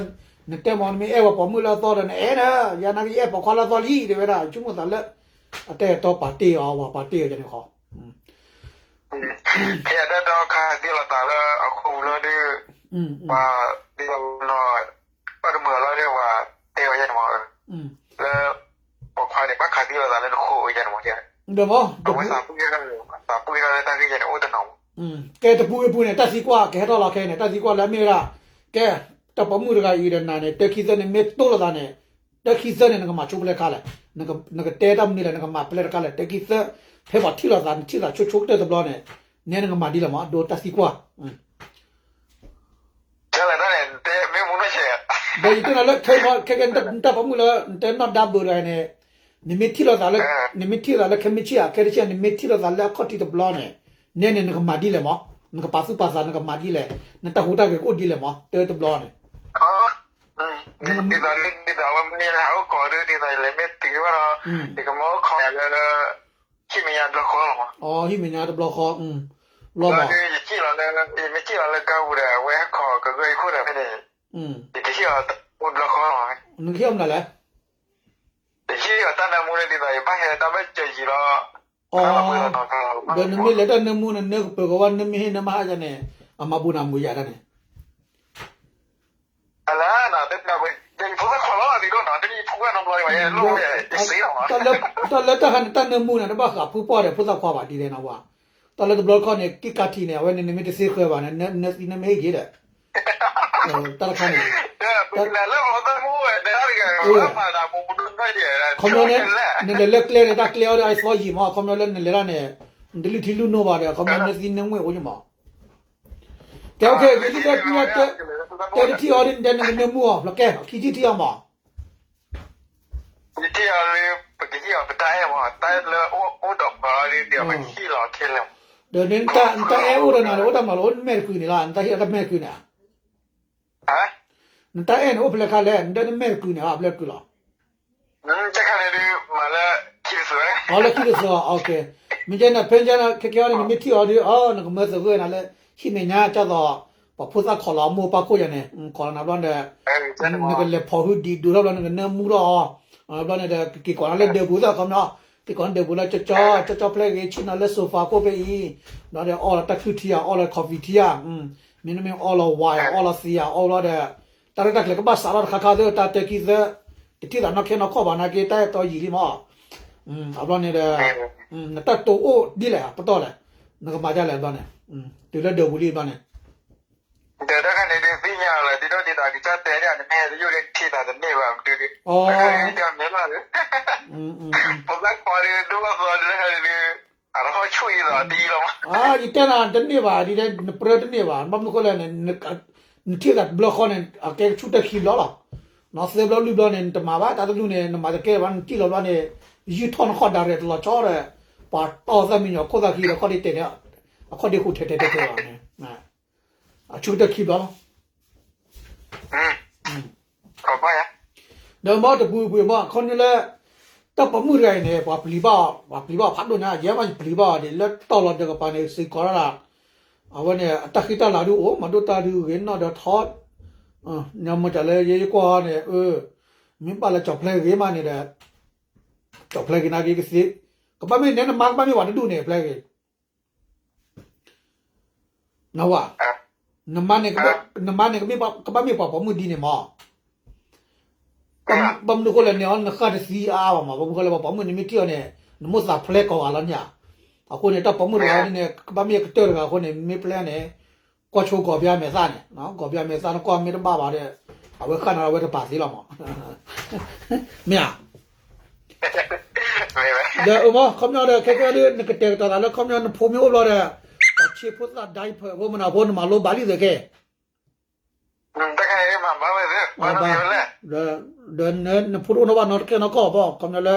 နတဲမ့ၢ်နမ့ၢ်အဲၣ်ဝဲပိာ်မုၣ်လၢအသီဒီး နအဲၣ်ဒီး ယၤနာ်က့ယအဲၣ်ပိာ်ခွါလၢအသီလံ တဲဝဲဒၣ် ဆိကမိၣ်သးလၢ အတၢ်အဲၣ်တီပာ်တ့ၢ်အီၤ ပှၤပာ်တ့ၢ်အီၤယၤန့ၣ်ဃီ ဖဲအတၢ်အဲၣ်တီခးသံလိာ်သးလၢအဃိပူၤလီၤဒုး, ပှၤဒ်သိးနီၤ ပှၤတမုာ်အီၤလီၤဒုး ပှၤတဲအီၤယဲန့ၣ်မး, လၢ ပိာ်ခွါန့ၣ် ဘၣ်ခးသံလိာ်သးလၢနဃိယဲန့ၣ်မး, ဒီးမ့ၢ် အဝဲသးပှၢ် သးပှၢ်လၢတၢ်ဂ့ၢ်ယဲန့ၣ် အိၣ်တနီၤမး, ကဲတပူၤဝဲပူၤန့ၣ် တၢ်သံကွၢ် ကဟဲထီၣ်လီၤခဲအံၤန့ၣ် တၢ်သံကွၢ်လၢအမ့ၢ်ဝဲဒၣ်, ကဲ တၢ်ပိာ်မုၣ်တဂၤအံၤဒီးနၤန့ၣ် တၢခံသၢန့ၣ် မ့ၢ်တိၢ်လိာ်သးန့ၣ် တၢခံသၢန့ၣ် နကမၤဆိပလဲတခါလဲၣ်, နကတဲတၢ်မနုၤလဲၣ် နကမၤပလဲတခါလဲၣ် တၢခံသၢ, ဖဲပှၤထံၣ်လိာ်သး နထံၣ်သးဆိဆိကတၢၢ်တဘျီန့ၣ်, နဲနကမၤဒ်လဲၣ်မး အဒိတၢ်သံကွၢ် တၢ်လဲၣ်တၢ်န့ၣ် တဲမ့ၢ်မူနီၢ်ဆဲး, ဒီးယတဲနၤလၢခဲအံၤမး ခဲကဲ နတၢ်ပိာ်မုၣ်လၢ နတဲနီၢ်ဒါဘုးတဂၤန့ၣ်, နမ့ၢ်ထံၣ်လိာ်သးလၢ, နမ့ၢ်ထံၣ်လိာ်သးလၢခဲမုၢ်ဆ့ၣ်ဧါ ခဲတဆ့ၣ် နမ့ၢ်ထံၣ်လိာ်သးလၢအခီၣ်ထံးတဘျီန့ၣ်, နဲန့ၣ် နကမၤဒ်လဲၣ်မး, နကပာ်သူၣ်ပာ်သး နကမၤဒ်လဲၣ်, နတၢ်ဟူးတၢ်ဂဲၤကအိၣ်ဒ်လဲၣ်မး တၢတဘျီန့ၣ် ဒ်သိးလၢဒ်သိးအဝဲမ့ၢ်လၢဟးအိၣ်ခိးဒ်သိးယလဲၤမ့ၢ်တုၤဘၣ်ဒီး, ယကမၢအိၣ်ခိးယၤလၢ ဟံၣ်မဲာ်ညါတဘျီဃီလီၤမး, ဟံၣ်မဲာ်ညါတဘျီဃီ, ဘျီမး, ယမ့ၢ်စံၣ်လီၤလၢကါပူၤဒီး အဝဲဟဲခိးကဂၢၢ်ယခိၣ်ဒီးဖဲန့ၣ်, ယကဟံၣ်အီၤတဘျီဃီလီၤ, နကဟံၣ်အီၤမနုၤလဲၣ် ယဟံၣ်အီၤတၢ်နၢမူန့ၣ်ဒ်သိး ယဘၣ်ဟဲတၢ်ဘၢၣ်စၢၤယံာ်လီၤ, အီ, ဒီးနမ့ၢ်လဲၤတၢ်နၢမူန့ၣ် နၢကပၢၤကဝါ နမ့ၢ်ဟ့ၣ်နမဟါယၤန့ၣ်, အမၤဘူးနၤမူယၤတၢ်န့ၣ် အလၢနၤတဲတၢ်ဝဲ, ယဖိသၣ်ခွါလီၤ ဒ်ဒိၣ်နီၤ တမ့ၢ်ယဖိခွါနီတဘျီဘၣ် ယဲလိၣ်ဝဲယစ့လီၤမး, တၢ်လၢတၢ်ဟါန့ၣ် တၢ်နၢမူန့ၣ် တဘၣ်ဃးဖုပှၢ်ဒီး ဖိသၣ်ခွါဘၣ်ဒ်လဲၣ်နဝဲ, တၢ်လၢတဘျီတခီၣ်န့ၣ် က့ၣ်ကးထံးန့ၣ် အဝဲန့ၣ် နမ့ၢ်တသ့ဃၢၤဘၣ်န့ၣ် နသံနမ့ၢ်ဟ့ၣ်က့ၤဒီး, တၢ်တခါန့ၣ်, ခီပညီန့ၣ် နလဲၤလၢကျဲန့ၣ် တၢ်ကျဲအီၤဒီး အသီယံာ်မး ခီပညီလၢနလဲၤတၢ်န့ၣ်, နတလုၢ်ထံလုၢ်နိဘၣ်ဒီး ခီပညီနသံနမ့ၢ်အိၣ်ယမး ကဲ okay ယလံတဲကွံာ်ဝဲ တဲတထံၣ်အီၤဒ်နတဲနကနၢမူအီၤ ဖျိးကဲ ခံထံၣ်ထံၣ်အီၤမး ယထံၣ်အီၤလၢ ပကဟ့ၣ်အီၤပတၢ်အဲၣ်မး, တၢ်လၢအိၣ်ဒီးပှၤအီၤဒီး ပကဟ့ၣ်လီၤခဲလၢာ်မး. ဒီးနတၢ်အဲၣ်အိၣ်ဒီးနၤဒီး အိၣ်တၢ်မၤလိာ်အိၣ်နမဲာ်တကုာ်န့ၣ်လီၤ, နတၢ်ဟ့ၣ်အီၤတၢ်မဲာ်တကုာ်န့ၣ်ဧါ. နတၢ်အဲၣ်န့ၣ်အိၣ်ဖဲလဲၣ်ခါလဲၣ်, နတၢ်မဲာ်တကုာ်န့ၣ် အဖဲလဲၣ်တကုာ်လီၤ. တခါန့ၣ်ဒုး မၤလၢခံတစိၤ, အီ လၢခံတစိၤ, မ့ၢ်ကဲန့ၣ် ဖဲကဲန့ၣ် ခဲကဲအီၤန့ၣ် နမ့ၢ်ထံၣ်အီၤဒီး အီ နကမၢသုးဂ့ၤနၤလၢ ဟံၣ်မဲာ်ညါ ကၢ်သိး ပှၤဖိသၣ်ခိးလီၤအမိၢ်ပၢ်ခိၣ်ယၤန့ၣ် ခိးလီၤနၤဘျီန့ၣ်ဒီး နကလဲၤဖိးဟုဒံးဒိးထီၣ်ဘျီ နကနၢမူထီၣ်အီၤ, ဘျီန့ၣ်ဒီး ကက့ၤကိးနၤလၢဒၢးပူၤသ့ၣ်ခီပညီ, က့ၤကိးနၤဒၢးပူၤလၢကၠီကၠီ ကၠီကၠီဖျဲၣ်ဂ့ၤ ဆ့ၣ်နီၤလၢ sofa ခိၣ်ဖဲအံၤ, ဘျီဒီးအီလီၤတၢ်ခုၣ်ထံဧါ အီလီၤ coffee ထံဧါ, မ့တမ့ၢ်အီလီၤဝဲၢ် အီလီၤသံးဧါ အီဘျီဒီး တၢ်ရဲၣ်တၢ်ကျဲၤကဘၣ်စးထီၣ်တခါခါသ့ၣ် တၢ်တဲခံသၢ, တထံၣ်သးနီၢ်ခဲနီၢ်ခီၣ်ဘၣ်နာ်က့ တၢ်အဲၣ်တီယံာ်လံမး, အဘျီန့ၣ်ဒီး နတၢ်တိာ်အိၣ်ဒ်လဲၣ် ပတီၢ်လဲၣ်, နကမၤဒ်လဲၣ်ဘျီန့ၣ်, တုၤလၢဒၢးပူၤလံဘျီန့ၣ် ဒီးတခါန့ၣ်ဒုးသ့ၣ်ညါလီၤ ဒ်သိးဒ်သိးကစၢ်တဲန့ၣ် နမ့ၢ်ဟဲတယိၣ်ဒီးထံၣ်သးတန့ၢ်ဘၣ်ဒုး, တခါန့ၣ်ဒုးမ့ၢ်လီၤ, ပဘၣ်ကွၢ်ဒုး ဒိၣ်လီၤသီဒုးတခါန့ၣ်ဒုး, အတဟီၣ်ဆူၣ်အံၤသီတယံၤလီၤမး, ယတဲနၤတန့ၢ်ဘၣ်ဒ်လဲၣ် နပြၢတန့ၢ်ဘၣ် ဘၣ်မနုၤဃိလဲၣ်န့ၣ်, နထံၣ်သးတဘျီဃီန့ၣ် အကဲဆူၣ်တၢ်ခံဘျီလီၤ, နီၢ်သၢဘျီလွံၢ်ဘျီန့ၣ် နတမၤဘၣ် တၢ်တဒူၣ်န့ၣ် နမၤတကဲဘၣ် နထံၣ်လီၤဘျီန့ၣ်, ယုၢ်ထီၣ်နခီၣ်ဒၣ်ရဲၣ်တလီၤဆီဒီး, ပှၤတီၢ်သၣ်မံညီၤခိၣ်သၣ်ခံဒီးခီၣ်ဒ့တဲာ်န့ၣ်, အခီၣ်ဒ့ဟူးထဲထဲထဲထဲလီၤန့ၣ် အဆူၣ်ကတၢၢ်ခံဘျီလီၤ, ဒီးမ့ၢ်တပူၤပူၤမ့ၢ် ခီဖျိလၢ တၢ်ပိာ်မုၣ်တဂၤအံၤန့ၣ် ပှၤပျံၤဘၣ်အီၤ ပှၤပျံၤဘၣ်အီၤဖးဒိၣ်ညါ ယဲမ့ၢ်ယပျံၤဘၣ်အီၤဒ် လၢတီၢ်လီၤဒၢးကပၤန့ၣ် စ့ၢ်ကီးဒၣ်, အဝဲန့ၣ် အတၢ်ဃံတၢ်လၤဒုးအိၣ် မၤဒိၣ်တၢ်ဒုးဂ့ၤနီၢ်ဒီးထီ, မ့ၢ်တၢ်လၢယကွၢ်န့ၣ် မ့ၢ်ဘၣ်လၢကၠီၣ်ဖျဲၣ်ဂ့ၤမးန့ၣ်ဒီး, ကၠီၣ်ဖျဲၣ်ဂ့ၤနာ်က့ကသ့, ကဘၣ်မ့ၢ်နဲနမါကဘၣ်မ့ၢ်ပှၤတဒူၣ်န့ၣ် ဖျဲၣ်ဂ့ၤ နဝၤ, နမါန့ၣ်, နမါန့ၣ် ကဘၣ်မ့ၢ်ပှၤပိာ်မုၣ်ဒ်န့ၣ်မး, ဘၣ်မနုၤဃိလဲၣ်န့ၣ် နဃၢ်တသံအါအါဘၣ်မး ဘၣ်မနုၤဃိလဲၣ် ပှၤပိာ်မုၣ်န့ၣ်မ့ၢ်ထံၣ်အီၤန့ၣ်, နမိၢ်သးဖျဲးကိးဂၤလီၤန့ၣ်ဧါ, အဃိန့ၣ် တၢ်ပိာ်မုၣ်တဂၤန့ၣ် ကဘၣ်မ့ၢ်ကတၢၢ်တဂၤအဃိန့ၣ် မ့ၢ်ဖျဲးန့ၣ်, ကွၢ်ဆိကီၢ်ပယါမဲာ်သၣ်န့ၣ်, ကီၢ်ပယါမဲာ်သၣ် နကွၢ်မ့ၢ်တဘၣ်ဘၣ်ဒီး, အဝဲဃၣ်န့ၣ်အဝဲတပာ်သ့လီၤမး, မ့ၢ်ဧါ ဒီးအမ့ၢ် ခီပညီဒီး ခဲကဲဒီး နကတဲာ်ကတီၤသးလၢ ခီပညီနဖိမ့ၢ်အိၣ်ဘျီဒီး ပှၤဆ့ဖိသၣ် diaper ဖိမနုၤဖိ နမၤလိဘၣ်လံသုးကဲ, ဒီးနဖိတအိၣ်နီၣ်ဘၣ်နီတ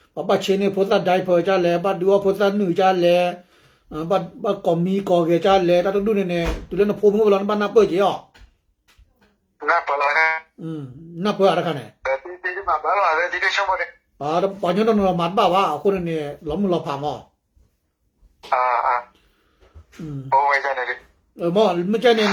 ကဲနီၢ်ကီၢ်ဘၣ် ခီပညီလၢ ပှၤဘၣ်ဆ့န့ၢ်ဖိသၣ် diaper ကလဲၣ် ဘၣ်ဒုးအီၣ်ဖိသၣ်နုာ်ကလဲၣ်, ဘၣ်ကိးမံကိးဂဲၤကလဲၣ် တၢ်တဒူၣ်န့ၣ်န့ၣ် တုၤလၢနဖိမ့ၢ်အိၣ်ဘျီ နဘၣ်နၢ်ပၢၢ်က့ၤအီၤ နၢ်ပၢၢ်တခါန့ၣ်, ပှၤကညီတနီၤမၤတဘၣ်ဘၣ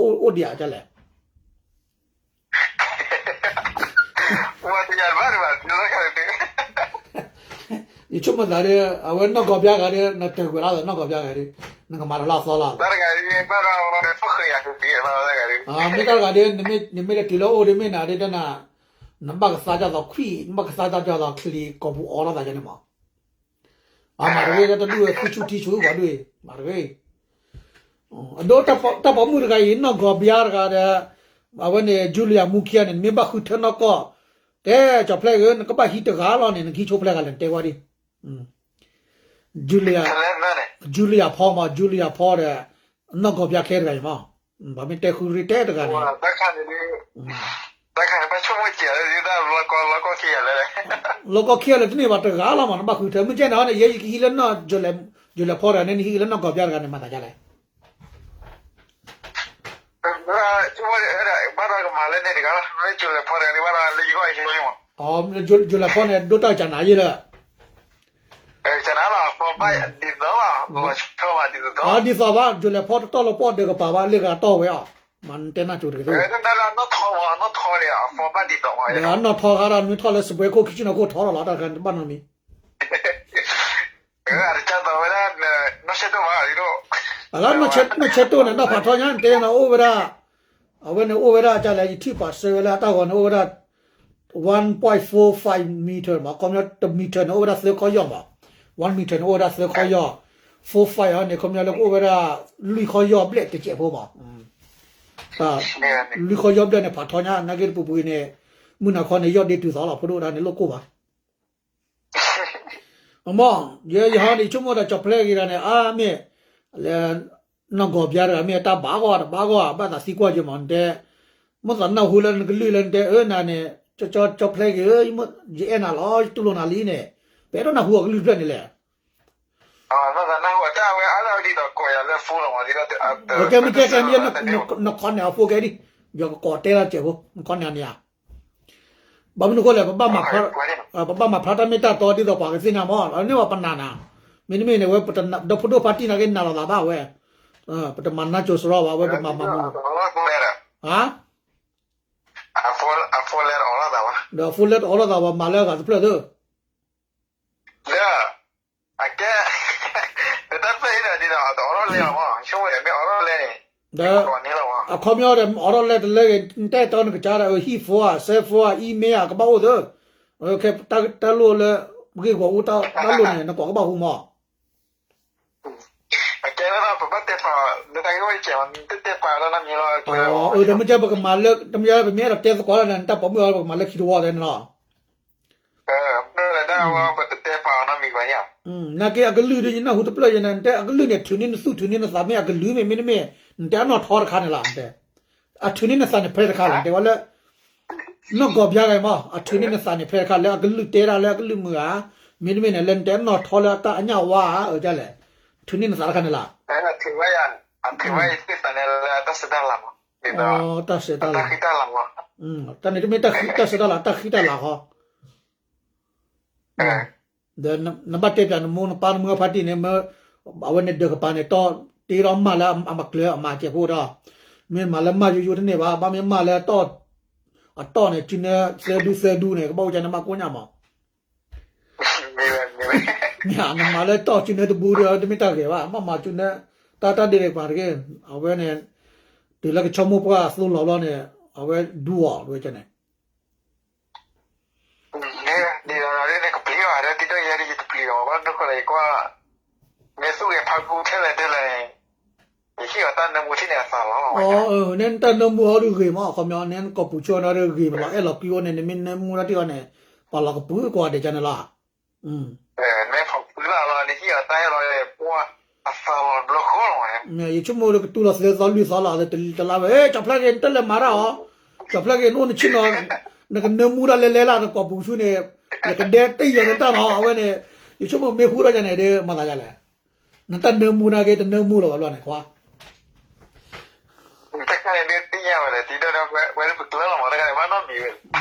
် အဃိန့ၣ်န့ၣ် လီၤမုၢ်လီၤဖးမး, မ့ၢ်ကဲန့ၣ် နတၢ်အံၤန့ၣ် လၢနံၣ်သီလါသီပူၤန့ၣ် နတၢ်န့ၣ်အကတၢၢ်တဂၤအံၤလီၤ မ့တမ့ၢ်န့ၣ် လၢနံၣ်သီဒီးကမၤလီၤလၢအသီအိၣ်ဒံးဧါ ကလဲၣ် ယဆိကမိၣ်သးဒီး အဝဲနီၢ်ကီၢ်ပျါဂၤဒီး နတၢၢ်ကွံာ်လီၤသးနီၢ်ကီၢ်ပျါဂၤဒီး နကမၤတၢ်လၢအသီလီၤ, မ့ၢ်တၢ်တဂၤဒီး နမ့ၢ်လဲၤတုၤလၢအအိၣ်ဒီးမ့ၢ်နၤဒီးတၢ်နၤ နဘၣ်ကသါဒ်သိးခွံၣ် နဘၣ်ကသါဒ်သိးချံးကိာ်ပူၤအိးထီၣ်သးယါန့ၣ်မး, အမၤတဂ့ၤ တၢ်တဒူၣ်ဝဲသံဆူၣ်ထံဆူၣ်ပှၤဒူၣ်အံၤ မၤတဂ့ၤ အဒိတၢ်ပိာ်မုၣ်တဂၤအံၤ နီၢ်ကီၢ်ပျါတဂၤဒီး အဝဲန့ၣ် Julia မူခံဂၤန့ၣ် နမ့ၢ်ဘၣ်ဃုထၢနီၢ်ကီၢ် ကဲ ကၠီၣ်ဖျဲးဧၢ နကဘၣ်ဟံးတဂၤလီၤန့ၣ် နကဟံးဆိဖဲလဲၣ်ဂၤလဲၣ် နတဲဝဲဒ် Julia, Julia ဖီမး Julia ဖီဒီး နီၢ်ကီၢ်ပျါခဲတဂၤအံၤမး, ပှၤမ့ၢ်တဲဃုရ့တဲတဂၤန့ၣ် လီၤကီၢ်ခံဂၤလၢာ်တန့ၢ်ဘၣ်တဂၤလီၤမး နဘၣ်ဃုထၢ မ့ၢ်ကဲန့ၣ်န့ၣ် ယဲယကဟံးလၢနီၢ် Julia ဖီတဂၤန့ၣ် နဟံးလၢနီၢ်ကီၢ်ပျါတဂၤန့ၣ် မၤသးဒ်လဲၣ် Julia ဖီန့ၣ် ဒိၣ်တၢ်ကနၤယဲလၢ ဒ်သိးဘၣ် Julia ဖီတတီၢ်လၢပှီၢ်ဒၢးကပၤဘၣ် လၢဂၤတီၢ်ဝဲအီၤ မ့ၢ်နတဲနၢ်ကၠိတက့ၢ် ဒီးအနီၢ်ထီၣ်ဃါဒီးနွံထီၣ်လၢ စပွဲခိၣ် ခံဆံနီၤခိၣ်ထီၣ်လီၤလီၤ တၢ်တဘၣ်နီတမံၤ အလၢ နီၢ်ဆဲတိၣ်န့ၣ် နီၢ်ဖးထီညါ နတဲနၤအိၣ်ဝဲဒၣ် အဝဲန့ၣ်အိၣ်ဝဲဒၣ်ကလဲၣ် ယထံၣ်ပာ်စၢၤဝဲလၢအတၢ်ဂီၤန့ၣ် အိၣ်ဝဲဒၣ် one point four five meter မး ခီပညီ တ meter န့ၣ် အိၣ်ဝဲဒၣ်သၢခီယီၢ်မး one meter န့ၣ် အိၣ်ဝဲဒၣ်သၢခီယီၢ် four five အီၤန့ၣ် ခီပညီလၢကအိၣ်ဝဲဒၣ် လွံၢ်ခီယီၢ်ဘျဲၣ်တစဲးဖိမး လွံၢ်ခီယီၢ်ဘျဲၣ်န့ၣ် ဖးထီညါ နာ်က့တပူၤပူၤအံၤန့ၣ် မုၢ်နၤခီန့ၣ် ယီၢ်ဒ့တုၤသီလီၤ ဖိဒိၣ်ဝဲဒၣ်န့ၣ် လိၣ်ကိၢ်ဘၣ် အမ့ၢ် ယဲယဟီန့ၣ် ဆိကမိၣ်ဒီးကၠီၣ်ဖျဲးဂ့ၤတဂၤန့ၣ် အါမ့ၢ် လၢ နီၢ်ကီၢ်ပျါတဂၤမ့ၢ်တၢ်ဘၣ်ဂီၢ်တဘၣ်ဂီၢ် ဘၣ်သးသံကွၢ်က့ၤမး နတဲ မိၣ်သးနၢ်ဟူလၢနကလုၢ်လၢနတဲအၢနၤန့ၣ် ကၠီကၠီကၠီဖျဲက့ၤဧၢ, ယအဲၣ်နၤလီၤ ယတူၢ်လိာ်နၤလံန့ၣ်, ပအဲၣ်ဒိးနၢ်ဟူအကလုၢ်တဖျၢၣ်န့ၣ်လဲၣ်. ကဲမ့ၢ်ကဲကဲမ့ၢ် နခီန့ၣ်အဖိကဲဒ်, ယကကိးတဲလီၤစဲးဖိ နခီန့ၣ်အန့ၣ်ဧါ. ဘၣ်မနုၤဃိလဲၣ် ပဘၣ်မၤဖျါတၢ်မ့ၢ်တၢ်တီဒ်သိးပှၤကသ့ၣ်ညါမး အန့ၢ်ဝဲပနၢ်နၤ, မ့တမ့ၢ်န့ၣ် ဝဲပဒီဖိဒိၣ်ဖါတံၢ်နာ်က့နၤလီၤသးဘၣ်ဝဲ, ပတမၤနၢ်ကၠိစရီဘၣ်ဝဲ ပမၤမၤမူ, ဟါ အဖိလဲတအိးလိာ်သးဘၣ်, ဒီးအဖိလဲတအိးလိာ်သးဘၣ် မၤလၢအဂၤတဖျၢၣ်သၢ လၢ အကဲ တၢ်ဖျၢၣ်အံၤဒီးဒ်သိး တအိးထီၣ်လဲလီၤမး ဆိကမိၣ်မ့ၢ်အိးထီၣ်လဲန့ၣ်, ဒီး အခီပညီဒီး အိးထီၣ်လဲတလၢဂ့ၤ နတၢ်အဲၣ်တီနကစၢ်ဒီး ဟံၣ်ဖိဧါ စဲးဖိဧါ email ဧါ ကဘၣ်အိၣ်သၢ, ခဲတၢ်လိၣ်လၢ ပဂ့ၢ်ဂီၤအူတၢ်လိၣ်န့ၣ် နကွၢ်ကဘၣ်ဟူမး အကဲလၢပဘၣ်တဲပာ် လၢတၢ်ဂ့ၢ်ဝဲကဲးမး တတဲပာ်လၢနီတမံၤလီၤ, ဒီးမ့ၢ်ကဲပကမၤလၢ တမ့ၢ်ပမ့ၢ်အဲၣ်ဒိးတဲသကိးလၢနတၢ်ပိာ်မုၣ်အီၤ ပကမၤလၢခံတဝီသဲန့ၣ်လီၤ. ပတဲပာ်အီၤနီတမံၤဘၣ်, နာ်က့အကလုၢ်ဒီး ယနၢ်ဟူတဖျၢၣ်ယဲန့ၣ် နတဲအကလုၢ်န့ၣ် ထုးန့ၢ်နသူၣ် ထုးန့ၢ်နသး မ့ၢ်အကလုၢ်မ့ၢ် မ့တမ့ၢ် နတဲအနီၢ်ထီတခါန့ၣ်လီၤ, နတဲ အထုးန့ၢ်နသးန့ၣ်ဖဲတခါလဲၣ် တဲဝဲလၢ နီၢ်ကီၢ်ပၠါဂၤမး အထုးန့ၢ်နသးန့ၣ်ဖဲတခါ လၢအကလုၢ်တဲဒၣ်လၢအကလုၢ်မုာ်ဧါ, မ့တမ့ၢ်န့ၣ် လၢနတဲအနီၢ်ထီလၢအတၢ်အညၣ်ဝါဧါ အကလဲၣ်, ထုးန့ၢ်နသးတခါန့ၣ်လီၤ. တၢ်စဲးတၢ်လၤ, တၢ်န့ၣ်တမ့ၢ်တၢ်ဃံတၢ်စဲးတၢ်လၤ တၢ်ဃံတၢ်လၤဃီ ဒီးနဘၣ်တဲပၠးနမိၢ်နပၢ်နမုၢ်ဖါတံၢ်န့ၣ် အဝဲန့ၣ်ဒၢးကပၤန့ၣ် တီၢ်တ့ထီၣ်မၢ်လၢအမၤကျၢၤအမၤစဲးဖိဒီး, မ့ၢ်မၤလၢမၢ်ယိယိတန့ၢ်ဘၣ်, ဘၣ်မ့ၢ်မၢ်လၢ အတီၢ်န့ၣ် စုနၢသၢဒူသၢဒူန့ၣ် ကဘၣ်အိၣ်ကန့ၣ်မးကိးညါမး မ့ၢ်ဧါ, နမၤလၢတီၢ်စုနၢတဘူဒီး တမ့ၢ်တၢ်ဂ့ၤဘၣ်, ဘၣ်မၤစုနၢ တၢ်တၢ်ဒ့ဒ့းပှၤတဂ့ၤ, အဝဲန့ၣ် တုၤလၢကဆီမိၢ်ပှၢ်သိလီၤဘျီန့ၣ် အဝဲဒူအီၤဝဲန့ၣ် ဒ်သိးနကပျံၤအီၤဒီး တံၤဒိၣ်ယဲဒ်ယတပျံၤအီၤဘၣ် ဒ်ဃိလၢယကွၢ် မ့ၢ်သူၣ်ဂဲၤဖးကူထဲလဲၣ်ထဲလဲၣ်န့ၣ် ယဟံၣ်အီၤတၢ်နၢမူထံၣ်န့ၣ်အသးလီၤလီၤ. အၢ နတၢ်နၢမူအီၤဒုးဂ့ၤမး အခီပညီ နကိာ်ပူၤဆိအီၤဒီးဂ့ၤမးလီၤ အဲၣ်လီၤကွံအိၣ်န့ၣ် နမ့ၢ်နၢမူတၢ်ထံၣ်အီၤန့ၣ် ပှၤလီၤကပုာ်ကွၢ်ဒဲးကန့ၣ်လီၤ. မ့ၢ်ဖီၣ်ကွံာ်လၢ်လီၤ နဟံၣ်အီၤတၢ်အဲၣ်လီၤ ပှၤအသးလီၤဘျီဃီလီၤ. ယဆိကမိၣ်လၢကတူၢ်လီၤသၢသီလွံၢ်သီလီၤ တလါဝဲ ကၠီဖျါက့ၤ နတလဲၤမၤတၢ်အီၤ ကၠီဖျါက့ၤ နအိၣ်နဆ့ၣ်နီၤ နကနၢမူတၢ်လဲၤလဲၤလၢနကိာ်ပူၤဆူန့ၣ် ယကဒဲတယီၤနတၢ်နီၤ အဝဲန့ၣ် ယဆိကမိၣ်မ့ၢ်ဟူထီၣ်ယၤန့ၣ်ဒီး မၤသးယၤလဲၣ် နတၢ်နၢမူနာ်က့ တနၢမူလီၤဘၣ်ဘျီန့ၣ်ခွါ တခါန့ၣ်ဒုးသ့ၣ်ညါဝဲလဲၣ် တံၤဒိၣ်ဒီးဝဲလၢပကျၢၤလီၤမး တခါန့ၣ်ဘၣ်နီတမံၤဝဲ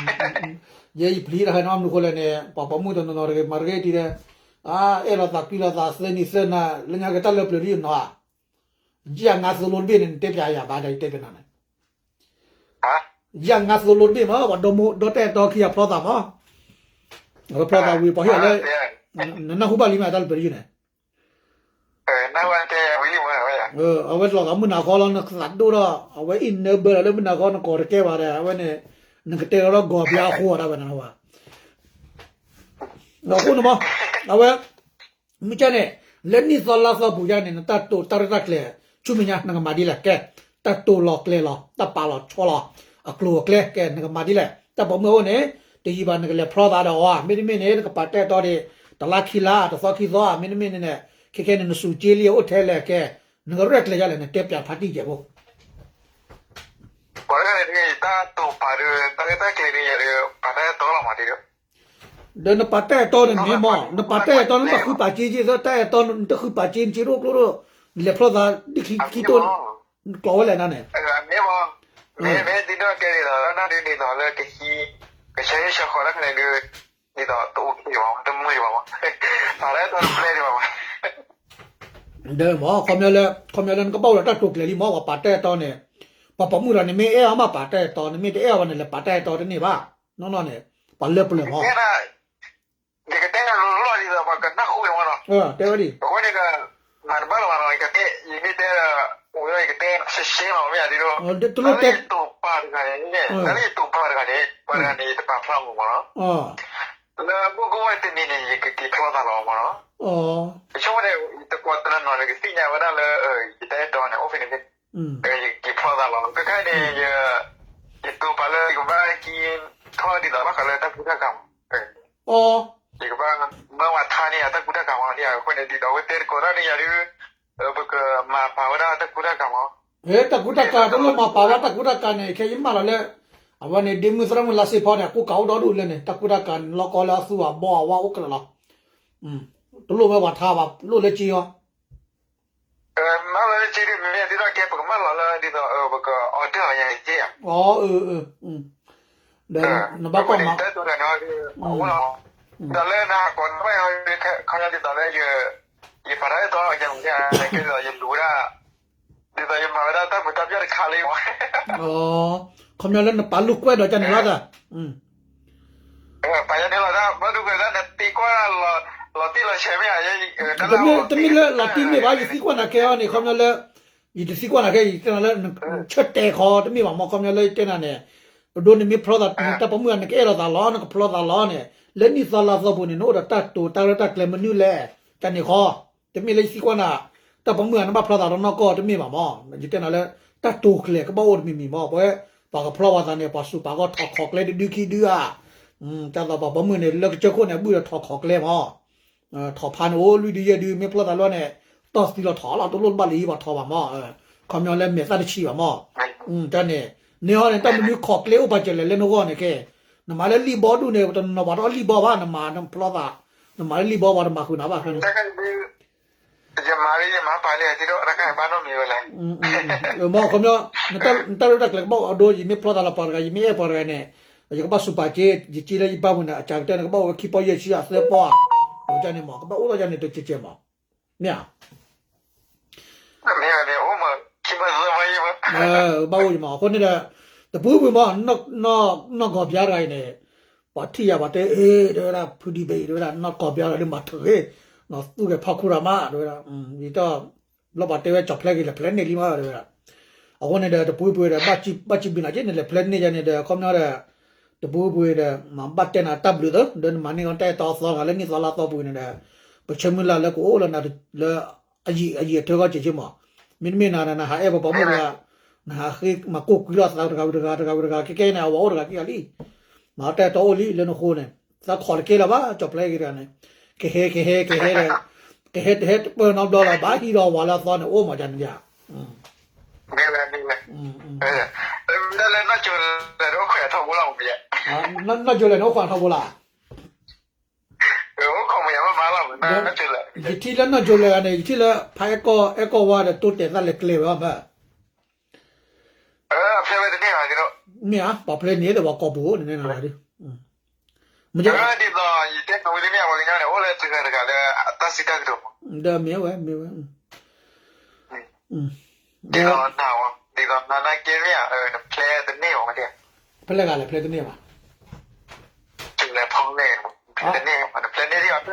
ယဲယပျံၤတၢ်ဖဲန့ၣ် မနုၤဃိလဲၣ်န့ၣ် ပှၤပိာ်မုၣ်တနီၤနီၤတဂ့ၤ မၤတဂ့ၤတံၤဒီး အါ အဲၣ်လိာ်သးကွံလိာ်သးသၢနံၤသၢနၤ လၢညါက့ၤတၢ်လၢပျၢၤဒ်ယနီၤဧါ ယဲၢ်ငါသိလိတဘ့ၣ်န့ၣ် နတဲပျးယၤဘၣ်ဒီးယတဲပျးနၤန့ၣ် ယဲၢ်ငါသိလိတဘ့ၣ်မး ပှၤဒီမါဒီတၢ်အဲၣ်တီခံဂၤဖျီသးမး အဝဲဖျီသးဝံၤပှၤဟ့ၣ်အီၤလၢ နနၢ်ဟူဘၣ်လံမးတၢ်လၢပျၢၤဒ်ယန့ၣ် အဝဲလီၤသးမုၢ်နၤဃီလီၤ နသးဒိၣ်ထီၣ် အဝဲအံၣ်နၢဘၢလီၤလၢမုၢ်နၤဃီ နကိးတကဲဘၣ်ဒီး အဝဲန့ၣ် နကတဲလီၤဒီးဂီၤဘျါအဃိအီၤဒၣ်ဝဲနၤဝဲ အဃိန့ၣ်မး အဝဲ မ့ၢ်ကဲန့ၣ် လၢနံၣ်သီလါသီပူၤယါန့ၣ် နတၢ်တိာ်တၢ်ရဲၣ်တၢ်ကျဲၤ ဆူမဲာ်ညါ နကမၤဒ်လဲၣ် ကဲ တၢ်တိာ်လီၤကျဲၤလီၤ တၢ်ပာ်လီၤဆီလီၤ အကျိၤအကျဲ ကဲ နကမၤဒ်လဲၣ် တၢ်ပိာ်မုၣ်အအိၣ်န့ၣ် တယံာ်ဘၣ်နကလဲၤဖျီသးဒီးအီၤ မ့တမ့ၢ်န့ၣ် နကပာ်တၢ်အဲၣ်တီဒံး တလါခံလါ တသီခံသီ မ့တမ့ၢ်န့ၣ် ခဲခဲန့ၣ် နစူၢ်က့လံအိၣ်ထဲလဲၣ်ကဲ နကရဲၣ်ကျဲၤယါလဲၣ် နတဲပျးဖါတံၢ်ကဲးဖိ ပှၤတဂၤန့ၣ်တဂ့ၤ တၢ်တိာ်ပာ်ဒီး တၢ်ရဲၣ်တၢ်ကျဲၤဒီးယၤဒီး ပာ်တၢ်အဲၣ်တီလီၤမးဒ်ဒီး ဒီးနပာ်တၢ်အဲၣ်တီန့ၣ်မ့ၢ်မး နပာ်တၢ်အဲၣ်တီန့ၣ် နတၢ်ဃုပာ်စ့က့သၢ တၢ်အဲၣ်တီနတဃုပာ်စ့ နစ့ရိၣ်ကျိရိၣ် နလဲၤဖျီသးဒ်ခံခံတိၢ် နကျိးဝဲလဲၣ်နၤန့ၣ် မ့ၢ်မးမ့ၢ်ဒ်ဒီးကဲဒ်သိး ဒ်သိးလၢကဟံး ကဆှဲဟံၣ်ဆှဲဃီတၢ်ခါန့ၣ်ဒုး ဒ်သိးတအိၣ်က့ၤဘၣ် တမုာ်ဘၣ်မး ပာ်တၢ်အဲၣ်တီတပျဲဒံးဘၣ်မး ဒီးမး ခီပညီလၢ ခီပညီလၢနကဘၣ်အိၣ်ဒီးတၢ်တိာ်ကျဲၤလံမး ပှၤပာ်တၢ်အဲၣ်တီန့ၣ် ပှၤပိာ်မုၣ်ဒီးန့ၣ် မ့ၢ်အဲၣ်အီၤမးပာ်တၢ်အဲၣ်တီ နမ့ၢ်တအဲၣ်အီၤဘၣ်န့ၣ် လဲၤပာ်တၢ်အဲၣ်တီတန့ၢ်ဘၣ် နီၢ်နီၢ်န့ၣ် ပှၤလၢပျၢၤမး ယကတဲလီၤဒ်သိးပှၤကနၢ်ဟူဝဲမးနီၤ တဲဝဲဒ် အဃိန့ၣ်ဒီး မၤတဘၣ်လီၤဘၣ်နီၤ ယကတဲ ယမ့ၢ်တဲဒီး အိၣ်ဒီးယကတဲရှဲရှဲလီၤ မ့ၢ်ယၤဒ်ဒီး တၢ်လၢယတိာ်ပာ်တဂၤန့ၣ် တၢ်လၢယတိာ်ပာ်တဂၤန့ၣ် ပှၤတဂၤန့ၣ် ယတပာ်ဖျါမးမးနီၤ လၢမုၢ်ကအိၣ်ဝဲတနံၤန့ၣ် ယကက့ၤဖျီသးလီၤမးနီၤ ယဆိကမိၣ်န့ၣ် ယတကွၢ်တနီၤနီၤန့ၣ် ကသ့ၣ်ညါဝဲဒၣ်လၢ ယတၢ်အဲၣ်တီန့ၣ် အိၣ်ဖဲန့ၣ်ဖဲ ယက့ၤဖျီသးလီၤ ခဲခါန့ၣ် ယတိာ်ပာ်လၢယကဘၣ်က့ၤထီၣ်ဒ်သိးဘၣ်ဃးလၢတၢ်ကူတၢ်ကၤမး ယကဘၣ်မၢဝဲထါန့ၢ်ယၤတၢ်ကူတၢ်ကၤမး ဒ်အဃိန့ၣ် ဒ်သိးအဝဲတဲသကိးတၢ်န့ၢ်ယၤဒုး ပကမၤပာ်ဝဲဒၣ်တၢ်ကူတၢ်ကၤမး တၢ်ကူတၢ်ကၤ တလိၣ်မၤပာ်ဝဲတၢ်ကူတၢ်ကၤန့ၣ် ခဲယမၢလီၤလၢ အဝဲန့ၣ် ဒ့မုၣ်သရၣ်မုၣ်လါစ့ဖီန့ၣ် အကူကၤအိၣ်ဒီဒူၣ်လၢန့ၣ် တၢ်ကူတၢ်ကၤန့ၣ် လီၢ်ကီလၢအသူၣ်အဘီအဝါအိၣ်ကလၢာ်လီၤ. တလိၣ်ဝဲပှၤထါဘၣ် လိၣ်လၢက့အီၤ မ့ၢ်လၢက့ဒ်မ့ၢ်ဒ်သိးကဲ ပကမၢလီၤလၢဒ်သိး ပက order အီၤညါက့ဧါ. အီ ဒီးနဘၣ်ကွၢ်မး ဒီးလၢနဟးကိးနဘၣ် ခီဒ်သိးလၢ ယပာ်တၢ်အဲၣ်တီအီၤယၤမ့ၢ် ကဲဒ်သိးယလူၤဝဲဒၣ် ဒ်သိးယမၤဝဲဒၣ်တၢ်မုာ်တၢ်ပျီၢ်တခါလံမး ခီပညီလၢနပာ်လူၢ်ကွဲဒီးကန့ၣ်လီၤတၢ် ပာ်ယၤန့ၣ်လီၤ တၢ်ဘၣ်ဒုးကွဲးဒၣ်နသံကွၢ်လီၤတံၢ်လီၤဆဲးမ့ၢ်ဧါ တမ့ၢ်လၢလီၤတံၢ်မ့ၢ်ဘၣ် ယသံကွၢ်နၤခဲအံၤန့ၣ် ခီပညီလၢ ယတသံကွၢ်နၤခဲအံၤ ယတဲနၤလၢ ဆၢတဲာ်ခီတမ့ၢ်ဘၣ်မး ခီပညီလၢယတဲနၤန့ၣ် အဒိနမ့ၢ်ဖျီသးနတၢ်ပိာ်မုၣ်ဧါ နကအဲၣ်လိာ်သးလီၤ နကဖျီသးလီၤန့ၣ် လၢနံၣ်သီလါသီပူၤန့ၣ် နအိၣ်ဒီးတၢ်တိာ်တၢ်ရဲၣ်တၢ်ကျဲၤမနုၤလဲၣ် ကန့ၣ်ဃီ တမ့ၢ်လၢယသံကွၢ်နၤ တၢ်ပိာ်မုၣ်ဧါ နဘၣ်ဖျီသးဒီးနီၢ်ကီၢ်တမ့ၢ်ဘၣ်မး ယတဲနၤလၢ တၢ်တိာ်ကျဲၤကဘၣ်အိၣ်တမံၤမံၤမး ပဝဲ ပှၤကဖျီပှၤသးန့ၣ် ပှၤစူးပာ်ကီၢ်ထီၣ်ခီၣ်ကျဲတဒုခံဒုဧါ တၢ်သိးပှၤပိာ်မုၣ်န့ၣ် လၢကစၢၢ်ခိၣ်န့ၣ် အဘုၣ်ဒီးထီၣ်ခီၣ်ကျဲမး ထီၣ်ဖးန့ၣ် အိၣ်လွံၢ်ဒုယဲၢ်ဒု မ့ၢ်ဖျီသးလီၤန့ၣ် တီၢ်သံလီၤထီၣ်လီၤ တလိၣ်ဘၣ်လၢယဟံးပှၤထီၣ်ဘၣ်မး ခီပညီလၢမဲာ်သၣ်တဆံးဘၣ်မး တၢ်န့ၣ် န့ၢ်ဟီန့ၣ် တၢ်မနုၤခီၣ်ကျဲအိၣ်ပာ်စၢၤလဲၣ်လၢနဂီၢ်န့ၣ်ကဲ နမၤလၢလံၣ်ဘီဒူၣ်န့ၣ် တနီၤဘၣ်ဒီးလံၣ်ဘီဘၣ် နမၤနဖျီသး နမၤလၢလံၣ်ဘီဘၣ် တမၤဃုာ်နၤဘၣ် ယမၤလၢယမၤပာ်လံ တဘၣ်နီတမံၤဝဲလဲၣ် မ့ၢ်ခီပညီ နတၢ်ရဲၣ်တၢ်ကျဲၤကဘၣ်အိၣ်အဒိ ယမ့ၢ်ဖျီသးလီၤပှၤတဂၤ ယမ့ၢ်အဲၣ်ပှၤတဂၤန့ၣ် ယကဘၣ်စူးပာ်က့ ယက့လၢယဘၣ်မုၢ်န့ၣ် အစှၤကတၢၢ်န့ၣ် ကဘၣ်အိၣ်ဝဲခံပီယဲၢ်ဆံအသၢပီဧါ အဝဲန့ၣ်မး ကဘၣ်အိၣ်ထီၣ်ယၤန့ၣ် တကဲကဲမး မ့ၢ်ဧါ ဘၣ်အိၣ်ယမး အဃိန့ၣ်ဒီး တပူၤပူၤမး နီၢ်ကီၢ်ပျါတဂၤအံၤန့ၣ် ပှၤထံၣ်ယၤပှၤတဲ အ့ တဲဝဲဒၣ် ဖုဒံဘ့ၣ် တဲဝဲဒၣ် နီၢ်ကီၢ်ပျါတဂၤဒ်မၤထၢၣ်ဂ့ၤ နီၢ်သူၣ်ဂဲၤဖီခိၣ်ရၤမး တဲဝဲဒၣ် ယတီၢ် ဘျီပှၤတဲဝဲကၠီၣ်ဖျဲးဂ့ၤ လဲၤဖျဲးန့ၢ်လံမး တဲဝဲဒၣ် အဃိန့ၣ်ဒီး တပူၤပူၤဒီး ဘၣ်စံးဘျုးနၤက့ နလဲၤဖျဲးန့ၢ်ယၤန့ၣ်ဒီး ခီပညီဒီး တပူၤပူၤဒီး ဘၣ်တဲနၤတၢ်ဘျုးသၢ ဒီးနမၤန့ၢ်ကီတၢ်အဲၣ်တီအသီတဂၤလၢနံၣ်သီလါသီပူၤန့ၣ်ဒီး ပဆၢမုၢ်လၢ်လၢကအိၣ်လၢနၤလၢ အယံာ်အထၢဂီၢ်စ့ၢ်ကီးမး မ့တမ့ၢ်နၤ နဟးအဲၣ်ပှၤပိာ်မုၣ်တဂၤ နဟးဃ့မၤကိၢ်ကွံလီၤသးတဂၤဝံၤတဂၤ တဂၤဝံၤတဂၤ ကဲကဲန့ၣ် အဝဲအိၣ်တဂၤက့ၤဂၤလံ မၤတၢ်အဲၣ်တီအိၣ်လံလၢနဃိန့ၣ် သးခီၣ်တကဲလၢၤဘၣ် ကၠီၣ်ဖျဲးဂ့ၤတဂၤန့ၣ် ကဟဲကဟဲကဟဲဒီး ကဟဲတဟဲတပၢၢ်နီတဘျီလီၤ ဘၣ်ဟံးဒီးဝၤလၢအသီန့ၣ် အိၣ်မးဒ်န့ၣ်ယါ မ့ၢ်ဝဲ မ့ၢ်ဝဲ လၢနီၢ်ကၠိလဲၣ်ဒီးအိၣ်ခိးထီဘိလီၤမး နီၢ်ကၠိလဲၣ်န့ၣ် အိၣ်ခိးထီဘိလီၤ အိၣ်ခိးမးယၤမးလီၤ ယထံၣ်လၢနီၢ်ကၠိလဲၣ်ဂၤန့ၣ် ယထံၣ်လၢ ဖးအဲၣ်ကီၢ် အဲၣ်ကီၢ်ဝါဒီးတိတဲာ်သးလဲၤကျဲၤဝဲအီၤမး ဖျဲးဝဲတန့ၢ်ဘၣ် မ့ၢ်ဧါ ပှၤဖျဲးန့ၢ်ဒီးပှၤကိာ်ပူၤန့ၣ်နၤဒ် ဒ်သိး ယတဲနၤဝံၤလံမ့ၢ် ပှၤကညီန့ၣ် အိၣ်လၢတဂၤတဂၤလၢအတၢ်စံးတၢ်ကတိၤမး ဒီးမ့ၢ်ဝဲ မ့ၢ်ဝဲ ဒ်သိးနၤ ဒ်သိးနၤနာ်က့မ့ၢ်ဧါ နဖျဲးတန့ၢ်ဘၣ်မး ဖဲလဲၣ်ဂၤလဲၣ် ဖျဲးတန့ၢ်ဘၣ် ကၠိလဲၤဖီန့ၣ် ဖျဲးတန့ၢ် နဖျဲးန့ၢ်ဒ်အီၤ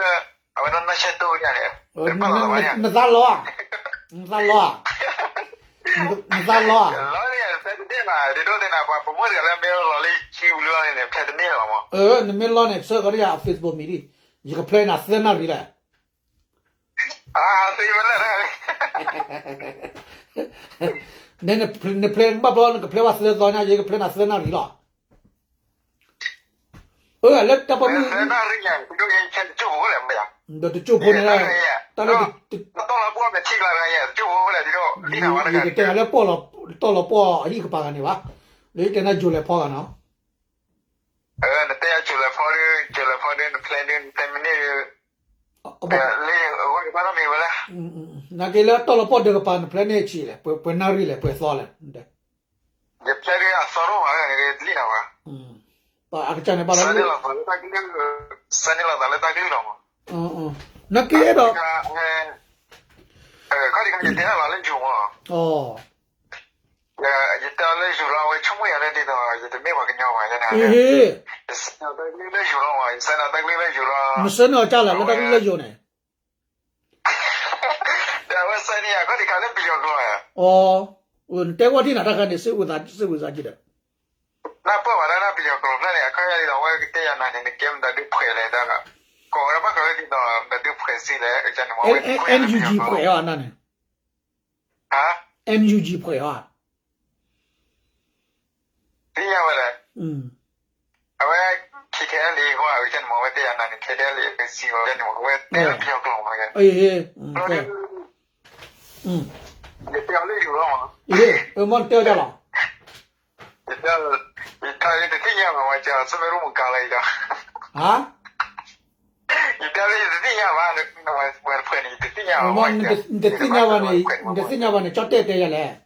အဝဲဒၣ်နီၢ်ဆဲးတိၢ်ဒ်န့ၣ် နသးလီၤဧါ နသးလီၤဧါ နသးလီၤဧါ လီၤန့ၣ် ဖျဲးတန့ၢ်ဘၣ် ဒ်ဒိၣ်န့ၣ်နၤ ပှၤပိာ်မုၣ်တဂၤလၢမ့ၢ်လီၤလၢခံဝံၤလီၤန့ၣ် ဖျဲးတန့ၢ်လီၤမး နမ့ၢ်လီၤန့ၣ် ဆၢကီးဒ်ယၤ အ Facebook မံၤဒ် ယကဖျဲးနၤသၢနၣ်ရံၣ်လဲၣ် နဖျဲးဘၣ်ဘျီ နကဖျဲးဝဲသၢသီညါ ယကဖျဲးနၤသၢနၣ်ရံၣ်လီၤ အၢ လၢတၢ်ပိာ်မုၣ် ဒီးတကၠိၢ်ဖိန့ၣ် တၢ်လၢ ယကတဲနၤလၢ တီၢ်လီၤပှီၢ်အဟံၣ်ကပၤဂၤန့ၣ်ဘၣ် လၢယတဲနၤကၠိလဲၤဖီဂၤနီၤ နတဲကၠိလဲၤဖီဒီး ကၠိလဲၤဖီဒီး နဖျဲးဒီး နတဲမ့ၢ်န့ၢ်ဒီး လၢအဂီၢ်ဘၣ်နီတမံၤဝဲလဲၣ် နာ်က့လၢတီၢ်လီၤပှီၢ်ဒၢးကပၤ နဖျဲးန့ၢ်ဆံးလဲၣ် ပှဲၤနၣ်ရံၣ်လဲၣ် ပှဲၤသီလဲၣ် ယဖျဲးဒီးအသီတအိၣ်ဘၣ် လံၣ်နၤဝဲ အကစၢ်န့ၣ်ဘၣ်လီၤ စဲန့ၣ်လီၤသးလၢတၢ်ကလုၢ်လီၤမး နာ်က့အဲၣ်ဒိး ခီၣ်ဒံးခါယတဲနၤလီၤလၢယိၤမး ယတဲအီၤလၢယိၤလီၤ အဝဲဆိကမိၣ်ယၤလၢဒ်သိး ယတမ့ၢ်ပှၤကညီဘၣ် ယန့ၣ် ယစဲနၤတၢ်ကလုၢ်လၢယိၤလီၤမး ယစဲနၤတၢ်ကလုၢ်လၢယိၤလီၤ နဆၢန့ၢ်အီၤကၢ်လၢ်လၢတၢ်ကလုၢ်လၢယိၤန့ၣ် ဒီးအဝဲစဲန့ၣ်ယၤ ခီၣ်ဒံးခါလၢပယီၤကျိာ်ဧါ နတဲဝဲဒ်နၤတၢ်ခါန့ၣ် စ့ဝံသးစ့ဝံသးကံဒီး နၢ်ပၢၢ်ဝဲဒၣ်နၢ်ပယီၤကျိာ်ဖျၢၣ်န့ၣ် အခီၣ်ယၤဒ်သိး အဝဲကတဲယၤနၤန့ၣ် နကဲမတၤဒုးဖှဲးလဲၣ်ဒီး ကိးဝဲဒၣ်ဘၣ်ဃးဝဲဒ်သိး မတၤဒုးဖှဲးစ့လဲၣ် ကန့ၣ် NUG ဖှဲးအီၤနၤန့ၣ် NUG ဖှဲးအီၤ သ့ၣ်ညါဝဲလဲၣ် အဝဲ KTLA အဂီၢ် အဝဲကန့ၣ်မး အဝဲတဲယၤနၤန့ၣ် KTLA စံးဝဲကန့ၣ်မး အဝဲတဲလၢပယီၤကျိာ်မး ယတဲအီၤလၢယိၤလီၤမး မ့ၢ်တဲအီၤကၢ်လီၤ ယတဲအီၤ ယတသ့ၣ်ညါဘၣ်ဝဲက ဆၢမ့ၢ်ရိၣ်မုၢ်ကါလၢယဒီး, ဟါ, ယတဲလၢယတသ့ၣ်ညါဘၣ်, ဝဲတဖှဲးန့ၣ် ယတသ့ၣ်ညါဘၣ်ဝဲ, နတသ့ၣ်ညါဘၣ်န့ၣ်, နတသ့ၣ်ညါဘၣ်န့ၣ် ကၠီၣ်တဲၣ်တဲယၤလဲၣ်.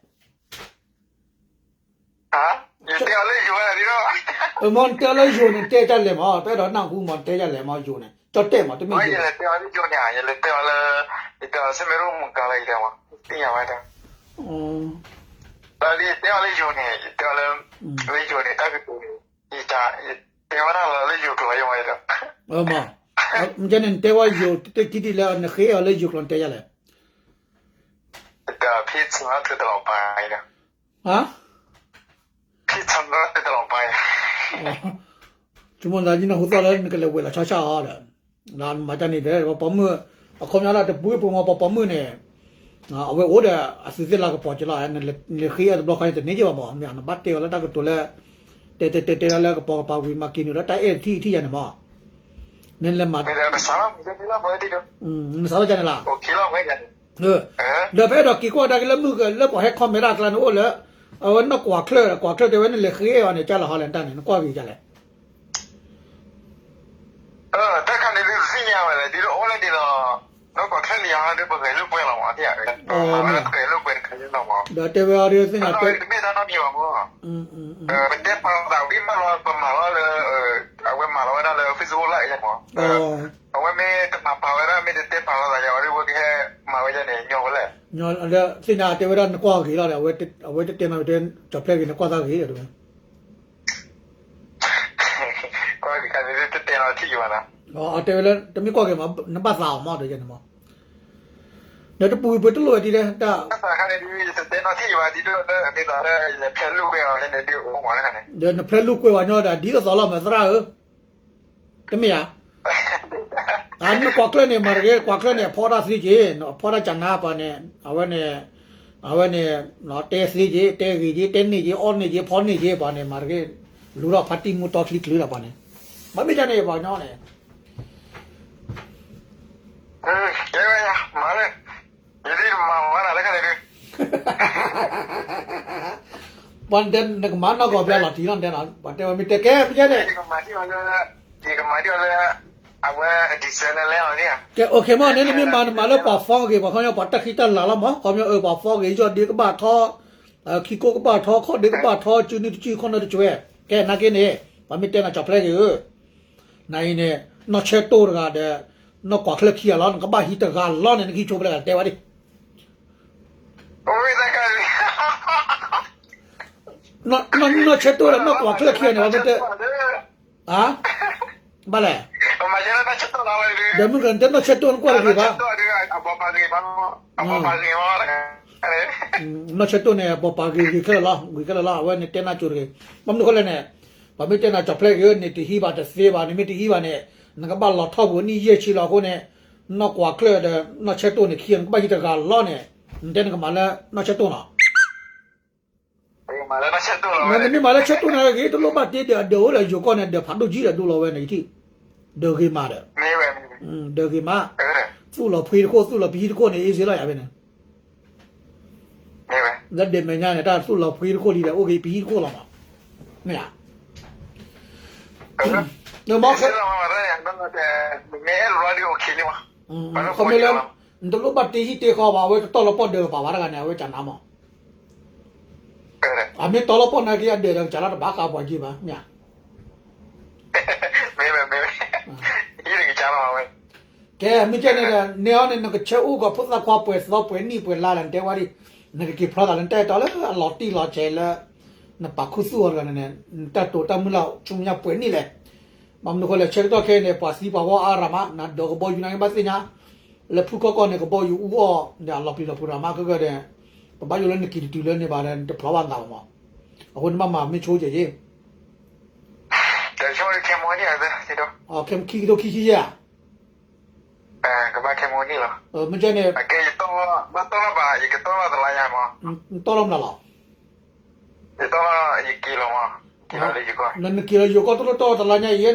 ယတဲအီၤလၢယိၤလီၤ, မ့ၢ်နတဲအီၤလၢယိၤန့ၣ် တဲဒ်လဲၣ်မး, ပအဲၣ်ဒိးနၢ်ဟူမး နတဲဒ်လဲၣ်မး ယိၤန့ၣ် ကၠီၣ်တဲၣ်မး တမ့ၢ်ယိၤ, ယလဲၤတဲအီၤလၢယိၤန့ၣ်, ယလဲၤတဲအီၤလၢ, ယတဲအီၤဆၢမ့ၢ်ရိၣ်မုၢ်ကါလၢယတဲမး, သ့ၣ်ညါဝဲဒၣ်, ဒီးယတဲအီၤလၢယိၤန့ၣ် ယတဲအီၤလၢ, လၢယိၤန့ၣ် တၢ်ကတိၤန့ၣ်, ယတဲဝဲဒၣ်လၢယိၤကျိာ်ယမးဒီး, မ့ၢ်န့ၣ် နတဲဝဲယိၤတထံၣ်ဒ်လဲၣ် နဃ့အီၤလၢယိၤကျိာ်နတဲယၤလဲၣ်. ဟါ, ဆိကမိၣ်သးဒ်နဟူသီၣ်လၢနကလဲၤဝဲလီၤဆီဆီအီၤဒီး, မၤတၢ်န့ၣ်ဒီး ပှၤပိာ်မုၣ်, အခီပညီလၢတပူၤပူၤမး ပှၤပိာ်မုၣ်န့ၣ်, အဝဲအိၣ်ဒီးအသုးသ့ၣ်လၤကပီၤက့ၤလီၤ, နဃ့အီၤတဘျီဃီန့ၣ် တန့ၢ်က့ၤဘၣ်မး, နဘၣ်တဲအီၤလၢတၢ်ကတိၤလၢ, တဲတဲတဲတဲလၢကပီၤကပၤဝံၤ မၤက့ၤနုာ်လၢတၢ်အဲၣ်တထံၣ်တထံၣ်ယၤန့ၣ်မး, နလဲၤမၤ, နစးထီၣ်ကန့ၣ်လီၤ. ဒီးပအဲၣ်ဒိးက့ၤကွၢ်ကဒါက့ၤလၢမုၢ်ကလၢပှၤဟဲ comment တၢ်အကျါန့ၣ်အိၣ်လၢ, အဝဲနီၢ်ကွၢ်ချၢၣ်, ကွၢ်ချၢၣ်တဲဝဲန့ၣ် လဲၤဃ့အီၤန့ၣ် ကၢ်လီၤဟီလဲၣ်တၢ်န့ၣ် နကွၢ်ဂ့ၤကလဲၣ်. တၢ်ခါန့ၣ်ဒုးသ့ၣ်ညါဝဲလဲၣ် ဒ်သိးအိၣ်လၢဒ်သိး, နီၢ်ကွၢ်ချၢၣ်လံဟီဒုး ပဂဲၤလိာ်ကွဲလီၤမး, တဂဲၤလိာ်ကွဲတခါလီၤမး, ဒီးတဲဝဲအီၤဒုးသ့ၣ်ညါတဲ, တမ့ၢ်တၢ်နီတမံၤဘၣ်မး, ပတဲပာ်လီၤသးဝံၤဘၣ်လီၤ ပမၤလီၤလၢ, အဝဲမၤလီၤဝဲဒၣ်လၢ Facebook လၢယၤမး, အဝဲမ့ၢ်တမၤပာ်ဝဲဒၣ် မ့ၢ်တတဲပာ်လီၤသးယၤဝဲဒၣ် ဝဲကဟဲမၤဝဲဒၣ်န့ၣ် ညီဝဲလဲၣ်. သ့ၣ်ညါတဲဝဲဒၣ်နကွၢ်ဂ့ၤလီၤဒီး အဝဲတတဲနီၤ တဲကၠီၤဖျဲၣ်ဂ့ၤ နကွၢ်သးဂ့ၤဒီး, ကွၢ်ဂ့ၤခါန့ၣ် တတဲနီၤထံၣ်ယၤဘၣ်နီၤ, အတဲဝဲလၢ တမ့ၢ်ကွၢ်ဂ့ၤမး နဘၣ်သးအီၤမးဒီးယၤန့ၣ်မး, ဒီးတပူၤပှဲၤတလိၣ်ဝဲဒ်လဲၣ်, တတဲနီၤထံၣ်ယၤဘၣ်ဒ်သိးလၢ ဒ်သိးလၢ ယလဲၤဖျဲးလိာ်ကွဲအီၤန့ၣ်ဒုးအိၣ်မးလၢန့ၣ်, ဒီးနဖျဲးလိာ်ကွဲဝဲညီဒီး ဒ်သိးသိးလီၤမးသရၣ်ဧၢ တမ့ၢ်ဧါ, အမ့ၢ်ကွၢ်ချၢၣ်န့ၣ် မၤတဂ့ၤ, ကွၢ်ချၢၣ်န့ၣ် အဖီတၢ်သ့က့ၤ, အဖီတၢ်ကနါပှၤန့ၣ်, အဝဲန့ၣ်, အဝဲန့ၣ်, တဲသ့က့ၤ, တဲဂ့ၤက့ၤ, တဲန့ၢ်က့ၤ, အီၣ်န့ၢ်က့ၤ, ဖီန့ၢ်က့ၤ ပှၤန့ၣ် မၤတဂ့ၤ, လူၤထီၣ်ဖါတံၢ်မူတီချံချုးဒီးပှၤန့ၣ်, မ့မ့ၢ်ဒ်န့ၣ် ပှၤကညီန့ၣ် တဲဝဲယၤ, မၤလၢ, ယဒ်မၤဝဲဒၣ်လၢခါန့ၣ်ဒုး, ပှၤနကမၤနီၢ်ကီၢ်ဘျါလီၤတံၢ်လီၤတဲနီၤ, ပှၤတဲဝဲမ့ၢ်တဲကဲမ့ၢ်ကဲန့ၣ်, ယကမၤဒ်အီၤလၢ, ယကမၤဒ်အီၤလၢ, အဝဲဒံၣ်စဲလၢလဲလီၤန့ၣ်, ကဲ okay မးန့ၣ် နမ့ၢ်မၤနမၤလၢပှၤဖီဂ့ၤ ပှၤခီပညီ ပှၤတၢ်ဃံတၢ်လၤလီၤမး, ခီပညီအၢ ပှၤဖီဂ့ၤ ယီၢ်ဒ့ကဘၣ်ထီ, ခံကိကဘၣ်ထီ ခီၣ်ဒ့ကဘၣ်ထီ စုနံၣ်တစု ခီၣ်နၢတစှဲ, ကဲနာ်က့န့ၣ်, ပှၤမ့ၢ်တဲနၤကၠီၤဖျဲးဂ့ၤဧၢ နအံၤန့ၣ်, နီၢ်ဆၢတိၢ်တဂၤဒီး, နီၢ်ကွၢ်ချၢၣ်ခံဂၤလီၤ နကဘၣ်ဟံးတဂၤလီၤန့ၣ် နကဟံးဆိဖဲလဲၣ် တဲဝဲဒၣ်, နီၢ်ဆၢတိၢ်ဒီး နီၢ်ကွၢ်ချၢၣ်ခံဂၤန့ၣ် ပှၤမ့ၢ်တဲ, ဘၣ်လဲၣ်, ဒီးမုၢ်ကနတဲနီၢ်ဆၢတိၢ် နကွၢ်တဂ့ၤဘၣ် နီၢ်ဆၢတိၢ်န့ၣ် ပိာ်ပာ်ဂ့ၤဂ့ၤခဲလၢာ်လီၤ ဂ့ၤခဲလၢာ်လီၤ အဝဲန့ၣ်တဲနၤကၠိတဂ့ၤ, ဘၣ်မနုၤဃိလဲၣ်န့ၣ်, ပှၤမ့ၢ်တဲနၤကၠီၤဖျဲးဂ့ၤ နတဟံးဘၣ်တသ့ဘၣ် နမ့ၢ်တဟံးဘၣ်န့ၣ်, နကဘၣ်လီၤထီၣ်ပူၤနံၣ်ယဲၢ်ဆံလီၤအဃိန့ၣ်, နီၢ်ကွၢ်ချၢၣ်ဒီး နီၢ်ဆၢတိၢ်န့ၣ်ခံဂၤ နကဘၣ်ဟံးတဂၤလီၤန့ၣ်, နတဲနကမၤလၢနီၢ်ဆၢတိၢ်နီၤ နမ့ၢ်မၤလၢဆၢတိၢ်နၤဂ့ၤ တလိၣ်ဘၣ်တ့ဒီးအဒၢးအိၣ်ဒီးယိၤကီၢ်န့ၣ် ဒၢးဖးဒိၣ်ကံဒီးဒိလီၤဝဲန့ၣ်ယထံၣ်, ဒၢးဂ့ၤမးဒီး, ဒၢးဂ့ၤမး, သူၣ်လီၤဖှံတခိၣ် သူၣ်လီၤပဟံၣ်တခိၣ်န့ၣ် အ့စ့လီၤယၤဖဲန့ၣ်, လၢဒဲးမဲာ်ညါန့ၣ် တၢ်သူၣ်လီၤဖှံတခိၣ်လံဒီး အိၣ်က့ၤပဟံၣ်တခိၣ်လီၤမး, မ့ၢ်ဧါ, မ့ၢ်, ခီမ့ၢ်လၢ, နတလိၣ်ဘၣ်တ့ဟံၣ်တ့ဃီဘၣ် အဝဲတတီၢ်လီၤပီၢ်ဒၢးကပာ်ဝဲတဂၤန့ၣ် အဝဲကနါမး အမ့ၢ်တီလီၤပီၢ်နၤက့ၤအဒၢးဒီးကစးလီၤတဘၣ်ဃးပှၤက့ၤဘၣ်, မ့ၢ်ဧါ, ကဲ, မ့ၢ်ကဲန့ၣ်ဒီး နဲအီၤန့ၣ် နကဆၢအိၣ်ကီးဖိသၣ်ခွါပှဲၤသီပှဲၤနံၣ်ပှဲၤလါလဲၣ် နတဲဝဲဒၣ်, နကက့ၤဖျီသးလၢနတၢ်အဲၣ်တီလၢအလီၤတံၢ်လီၤဆဲးလၢ နပာ်ခူသူၣ်အီၤတဂၤန့ၣ် နတၢ်တိာ်တၢ်မုၢ်လၢ်ဆူမဲာ်ညါပှဲၤနံၣ်လဲၣ်, ဘၣ်မနုၤဃိလဲၣ် ဆၢကတီၢ်ခဲအံၤန့ၣ် ပှၤသံပှၤဂီၢ်အါရၤမး နဒိးကဘီယူၤနၤက့ၤဘၣ်သ့ၣ်ညါ, လၢဖုခီကီၢ်န့ၣ် ကဘီယူၤအူအီၣ်ဒီးအလီၤပျံၤလီၤဖုးရၤမး ခဲကဲဒီး, ပဘၣ်ယိၣ်လၢနကံၣ်တတုၤလၢန့ၣ်ဘၣ်ဒီး နတဖျီဘၣ်နသးဘၣ်မး, အဃိန့ၣ်ဘၣ်မၤမ့ၢ်ဆိကဲယ့ၣ် ခံကထိခံဆံယဲၢ်ဧါ, မ့ၢ်ကဲန့ၣ်, နတီၢ်လီၤမနုၤလီၤ, နက့ၤလီၤယိၤကီၢ်တလိၣ်တီၢ်တလါညါအံၤ နတီၢ်လီၤ,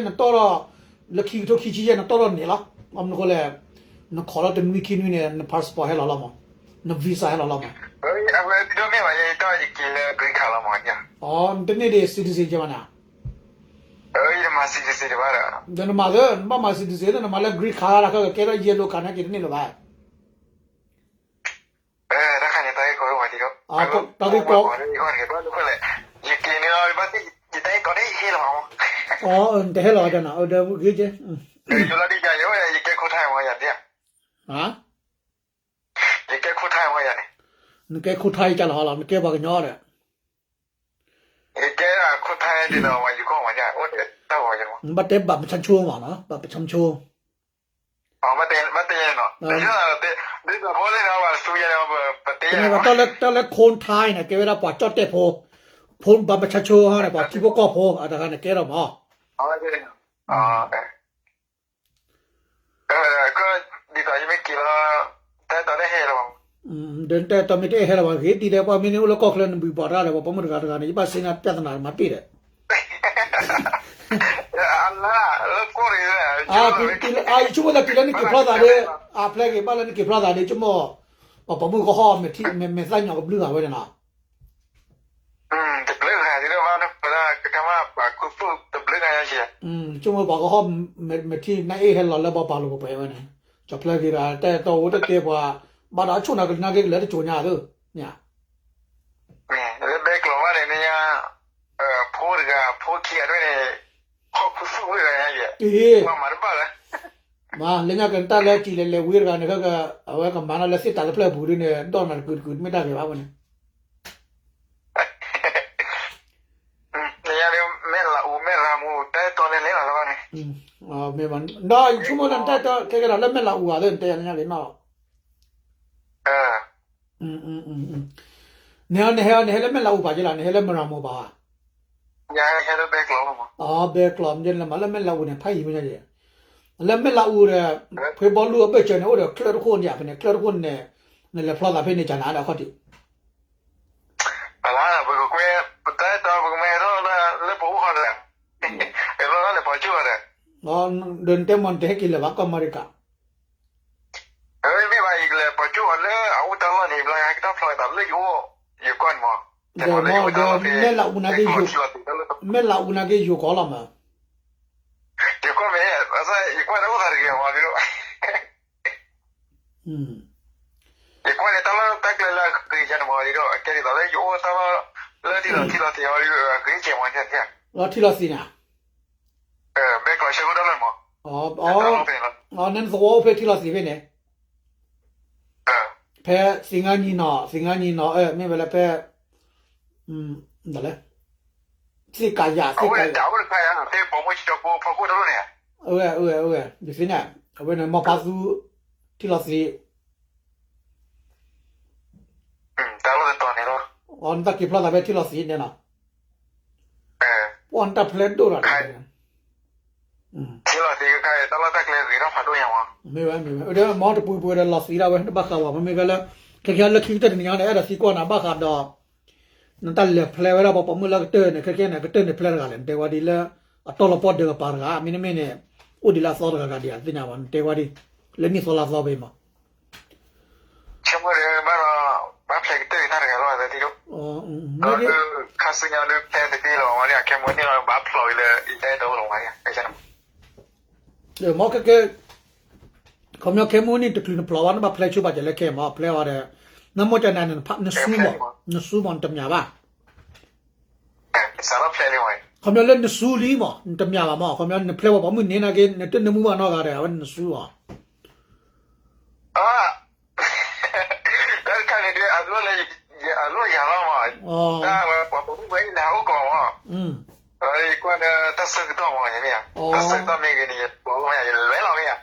လၢခံကထိခံဆံယဲၢ်နတီၢ်လီၤန့ၣ်လီၤ, ဘၣ်မနုၤဃိလဲၣ်, နခိးလီၤတနွံခံနွံန့ၣ် န passport ဟဲလီၤလီၤမး, န visa ဟဲလီၤလီၤမး, နတန့ၢ်ဒ်စံးတစ့ၣ်ကဲဘၣ်န့ၣ် ယတမၤ citizen ဘၣ်ဒီး, ဒီးနမၤသ့, နဘၣ်မၤ citizen သ့ နမၤလၢ green card တခါကကဲထီၣ် yellow card န့ၣ်က့ၤတန့ၢ်လၢၤဘၣ်. တခါန့ၣ် တၢ်ဂ့ၢ်ကီဒိၣ်ဝဲဒံးဒီး, တၢ်ဂ့ၢ်ကီ, ယက့ၤန့ၣ်လီၤ, ယတၢ်ဂ့ၢ်ကီန့ၣ် ယဟ့ၣ်လီၤမး, နတဟဲလီၤဝဲဒၣ်နီၤ, ဒီးဂ့ၤကဲ, ယလီၤဒ်ယၤယဝဲ ယကဲခိၣ်ထါမးယၤဒ်, ယကဲခိၣ်ထါမးယၤန့ၣ်, နကဲခိၣ်ထါယကလီၤဟီလီၤ, နကဲပှၤကညီဒီး, ယကဲခိၣ်ထါဒ်သိး ယကီၢ်မးယၤ, အိၣ်ဒီးတၢ်ဂီၤယၤမး, ဘၣ်တဲ บัตรประชาชน မးနီၤ, บัตรประชาชน ဘၣ်တဲယဲနီၤ, ဒ်သိးဖိလ့ၣ်နီၤ ဘၣ်ဆူယဲန့ၣ်, ပတဲယဲန့ၣ်, တၢ်လၢ คนไทย န့ၣ် ကဲဝဲဒၣ်ပှၤကၠီၣ်တဲၣ်ဖိ, ဖိ บัตรประชาชน န့ၣ် ပှၤထံဖိကီၢ်ဖိ အတခါန့ၣ်ကဲထီၣ်မး, ဒ်သိးယမ့ၢ်က့ၤလီၤ, တၢ်အဲၣ်တီတဟဲလၢၤဘၣ်, ဒီးနတၢ်အဲၣ်တီမ့ၢ်တအဲၣ်ဟဲလၢၤဘၣ် ဂ့ၤဒ်လဲၣ်, ပှၤမ့ၢ်န့ၣ်အိၣ်လၢကီၢ်ချၢ နဘုၣ်ပှၤတဂၤဒီး ပှၤပိာ်မုၣ်တဂၤတဂၤန့ၣ် ယဘၣ်စ့နၤ ပြဿနာမၤပ့ၢ်ဒီး လၢကီၢ်န့ၣ်, ယဆိကမိၣ်သးတုၤလၢနက့ၤဖျီသးဒီး, အဖျဲက့ၤဘၣ်လၢနက့ၤဖျီသးဒီး ယဆိကမိၣ်, ပှၤပိာ်မုၣ်ကဟီၣ်, မဲာ်သၣ်ညိးကဘျုးဂၤဝဲန့ၣ်နီၤ, တဘျုးဂၤဒ်ဘၣ်, ကမၣ်ပှၤခူသူၣ်တဘျုးဂၤယဲ, ယဆိကမိၣ်ပှၤကဟီၣ်, မဲာ်ထံၣ်နၢ်အ့ၣ်ဟဲလီၤလၢဘီပာ်လိာ်ပှဲၤဝဲန့ၣ်, ကၠီဖျဲက့ၤတဂၤ တၢ်အဲၣ်တီအိၣ်တကဲပှၤ, ဘၣ်ဒီးအဆိၣ်နၤကနၣ်က့ၤကလၢတကိညါသ့ၣ်, လၢဘဲကျိးဘၣ်န့ၣ် နညါ, ဖိတဂၤ ဖိခံဂၤဒ်န့ၣ်, ဟီၣ်ခူသူၣ်ဝဲတဂၤညါယဲ, မၤတဘၣ်လၢ, မၤလၢညါကတၢၢ်လၢစံးလဲၤလဲၤဝံၤတဂၤန့ၣ် အဝဲကမၤနီၤလၢသ့ၣ်တၢ်လၢဖျၢၣ်ပူၤဒ်န့ၣ် ဒီးနၤတကုာ်တကုာ်တမ့ၢ်တၢ်ဂ့ၤဘၣ်ဝဲန့ၣ် နညါဒ် မဲၢ်လးအူ မဲၢ်ရၤမူ တၢ်အဲၣ်တီလဲၤလဲၤလီၤလၢၤဘၣ်န့ၣ်, မ့ၢ်ဘၣ်, ဒီးယဆိကမိၣ်လၢနတၢ်အဲၣ်တီ ခဲကဲဒီးလၢမဲၢ်လးအူဧါ လၢနတဲယၤလၢညါက့ၤနီၤ, နဟဲ နဟဲ နဟဲလၢမဲၢ်လးအူပာ်က့ၤလီၤ နဟဲလၢမဲၢ်ရၤမူပာ်ဧါ, အဘဲကျိး မ့ၢ်လၢမၤလၢမဲၢ်လးအူန့ၣ် ဖးယံၤမ့ၢ်ညါက့ၤ, လၢမဲၢ်လးအူဒီး, ဖဲဘီလူအဘၢၣ်စၢၤန့ၣ် အိၣ်ဒီးချၢၣ်တခိၣ်န့ၣ် ဖဲန့ၣ် ချၢၣ်တခိၣ်န့ၣ်, နလဲၤဖျီသးဖဲန့ၣ် ကနၤဒီးအခီၣ်ထံး ပလၢ်ပကကွဲ, ပတၢ်အဲၣ်တီပကမၤဟဲထီၣ်လၢပအိၣ်ဃီဒီး, ဟဲထီၣ်လၢပှၤကၠိၣ်ဃီဒီး, ဒီးနတဲမ့ၢ်နတဟဲက့ၤလၢၤဘၣ်ကီၢ်အမဲရကၤ, မ့ၢ်ဘၣ်ယကလဲၤပှၤကၠိၣ်ဃီလၢအအိၣ်တၢ်လီၢ်န့ၣ် ဘျါကတၢ်ဖျီသးလၢယအိၣ်, ယကွၢ်န့ၣ်မး, ဒီးမ့ၢ်လးအူနာ်က့, မဲၢ်လးအူနာ်က့ယိၤကီးလီၤမး ယကွၢ်မ့ၢ်, ယကွၢ်တၢ်အိၣ်သးတဂ့ၤမးဒ်ဒီး, ယကွၢ်န့ၣ်တၢ်လီၢ်တၢ်ကျဲလၢအဂ့ၤယါန့ၣ်မးဒ်ဒီး အကဲဒ်သိးလၢယအိၣ်တၢ်လီၢ်လၢထံလီၤထံလီၤသ့ၣ်အီၤဒ်အဂ့ၤကဲမးန့ၣ်, လီၤထံလီၤသ့ၣ်န့ၣ်, ဘဲကျိးဆၢကတီၢ်လၢမး, နသဝီအိၣ်ဖဲထံလီၤသ့ၣ်ဖဲန့ၣ် ဖဲသ့ၣ်ငါနံၤနီၤ သ့ၣ်ငါနံၤနီၤ မ့ၢ်ဝဲလၢဖဲ ဒ်လဲၣ် သ့ၣ်ကးယၤ သ့ၣ်ကးယၤ အဝဲ ယသ့ၣ်ညါ အဝဲန့ၣ် မီၤဖးသူ ထံလီၤသ့ၣ် နတၢ်က့ၤဖျီသးဖဲထံလီၤသ့ၣ်န့ၣ်နီၤ ပှၤနတၢ်ဖျဲးဒိၣ်ဒီး ထံလီၤသ့ၣ် တၢ်လီၢ်တၢ်ကျဲဂ့ၤထီၣ်ဖးဒိၣ်ညါမး မ့ၢ်ဝဲ မ့ၢ်ဝဲ ဒီးမီၤတပူၤပူၤဒီးလီၤသ့ၣ်ဒၣ်ဝဲ တဘၣ်ဃးဝဲ မ့မ့ၢ်ဂ့ၤလၢ ခဲခဲလၢခံကတၢၢ်တနံၤညါန့ၣ် အဲၣ်ဒိးသံကွၢ်နၤဘၣ်ဃးဒီး နတၢ်လဲၤဖျဲဝဲဒၣ်ပှၤပိာ်မုၣ်လၢကတၢၢ်န့ၣ် ခဲခဲန့ၣ် ကတၢၢ်န့ၣ်ဖျဲတဂၤလဲၣ် နတဲဝဲဒ်လၢ အတီၢ်လီၤပီၢ်ဒၢးကပၤတဂၤ မ့တမ့ၢ်န့ၣ် အိၣ်ဒံးလၢအသီတဂၤဂၤဒံး သ့ၣ်ညါဘၣ် နတဲဝဲဒ် လၢနံၣ်သီလါသီဖဲမး ဆိကမိၣ်ဒီးဘၣ်ဒီး ဘၣ်ဖျဲးကတၢၢ်တၢ်တဂၤလီၤသးဒ်သိး ခါဆူညါဒုးဖဲတသ့လီၤ ဝဲဒၣ်ခဲမုၢ်နံၣ်လီၤ ဘၣ်ဖျိးဝံၤလၢအံၤတၢ်အဲၣ်ဒိးလီၤဝဲဒၣ် မ့ၢ်ခဲ ခီပညီခဲမုၢ်နံၣ်တချုးနဖျိးဘၣ် နဘၣ်ဖျဲဆိဘၣ်ကလဲၤခဲမး ဖျဲအီၤဒီး နမိၢ်ကနၤန့ၣ် နဆူမး နဆူမး နတမၠးဘၣ် ခီပညီလၢနဆူလံမး နတမၠးဘၣ်မး ခီပညီနဖျဲဝဲပိာ်မုၣ်န့ၣ်နာ်က့ နတနၢမူဘၣ်နီတဂၤဒီး အဝဲန့ၣ်နဆူမး တၢ်တခါန့ၣ်ဒုး အလိၣ်ယၤလီၤမး တၢ်ဝဲပှၤပိာ်မုၣ်ဝဲအံၤန့ၣ် ဟးအိၣ်ကီးမး ယကွၢ်ဒီးတၢ်ဆၢကတီၢ်မး ယမ့ၢ်ဧါ တၢ်ဆၢကတီၢ်မ့ၢ်ဂ့ၤန့ၣ် ယလဲၤလီၤမ့ၢ်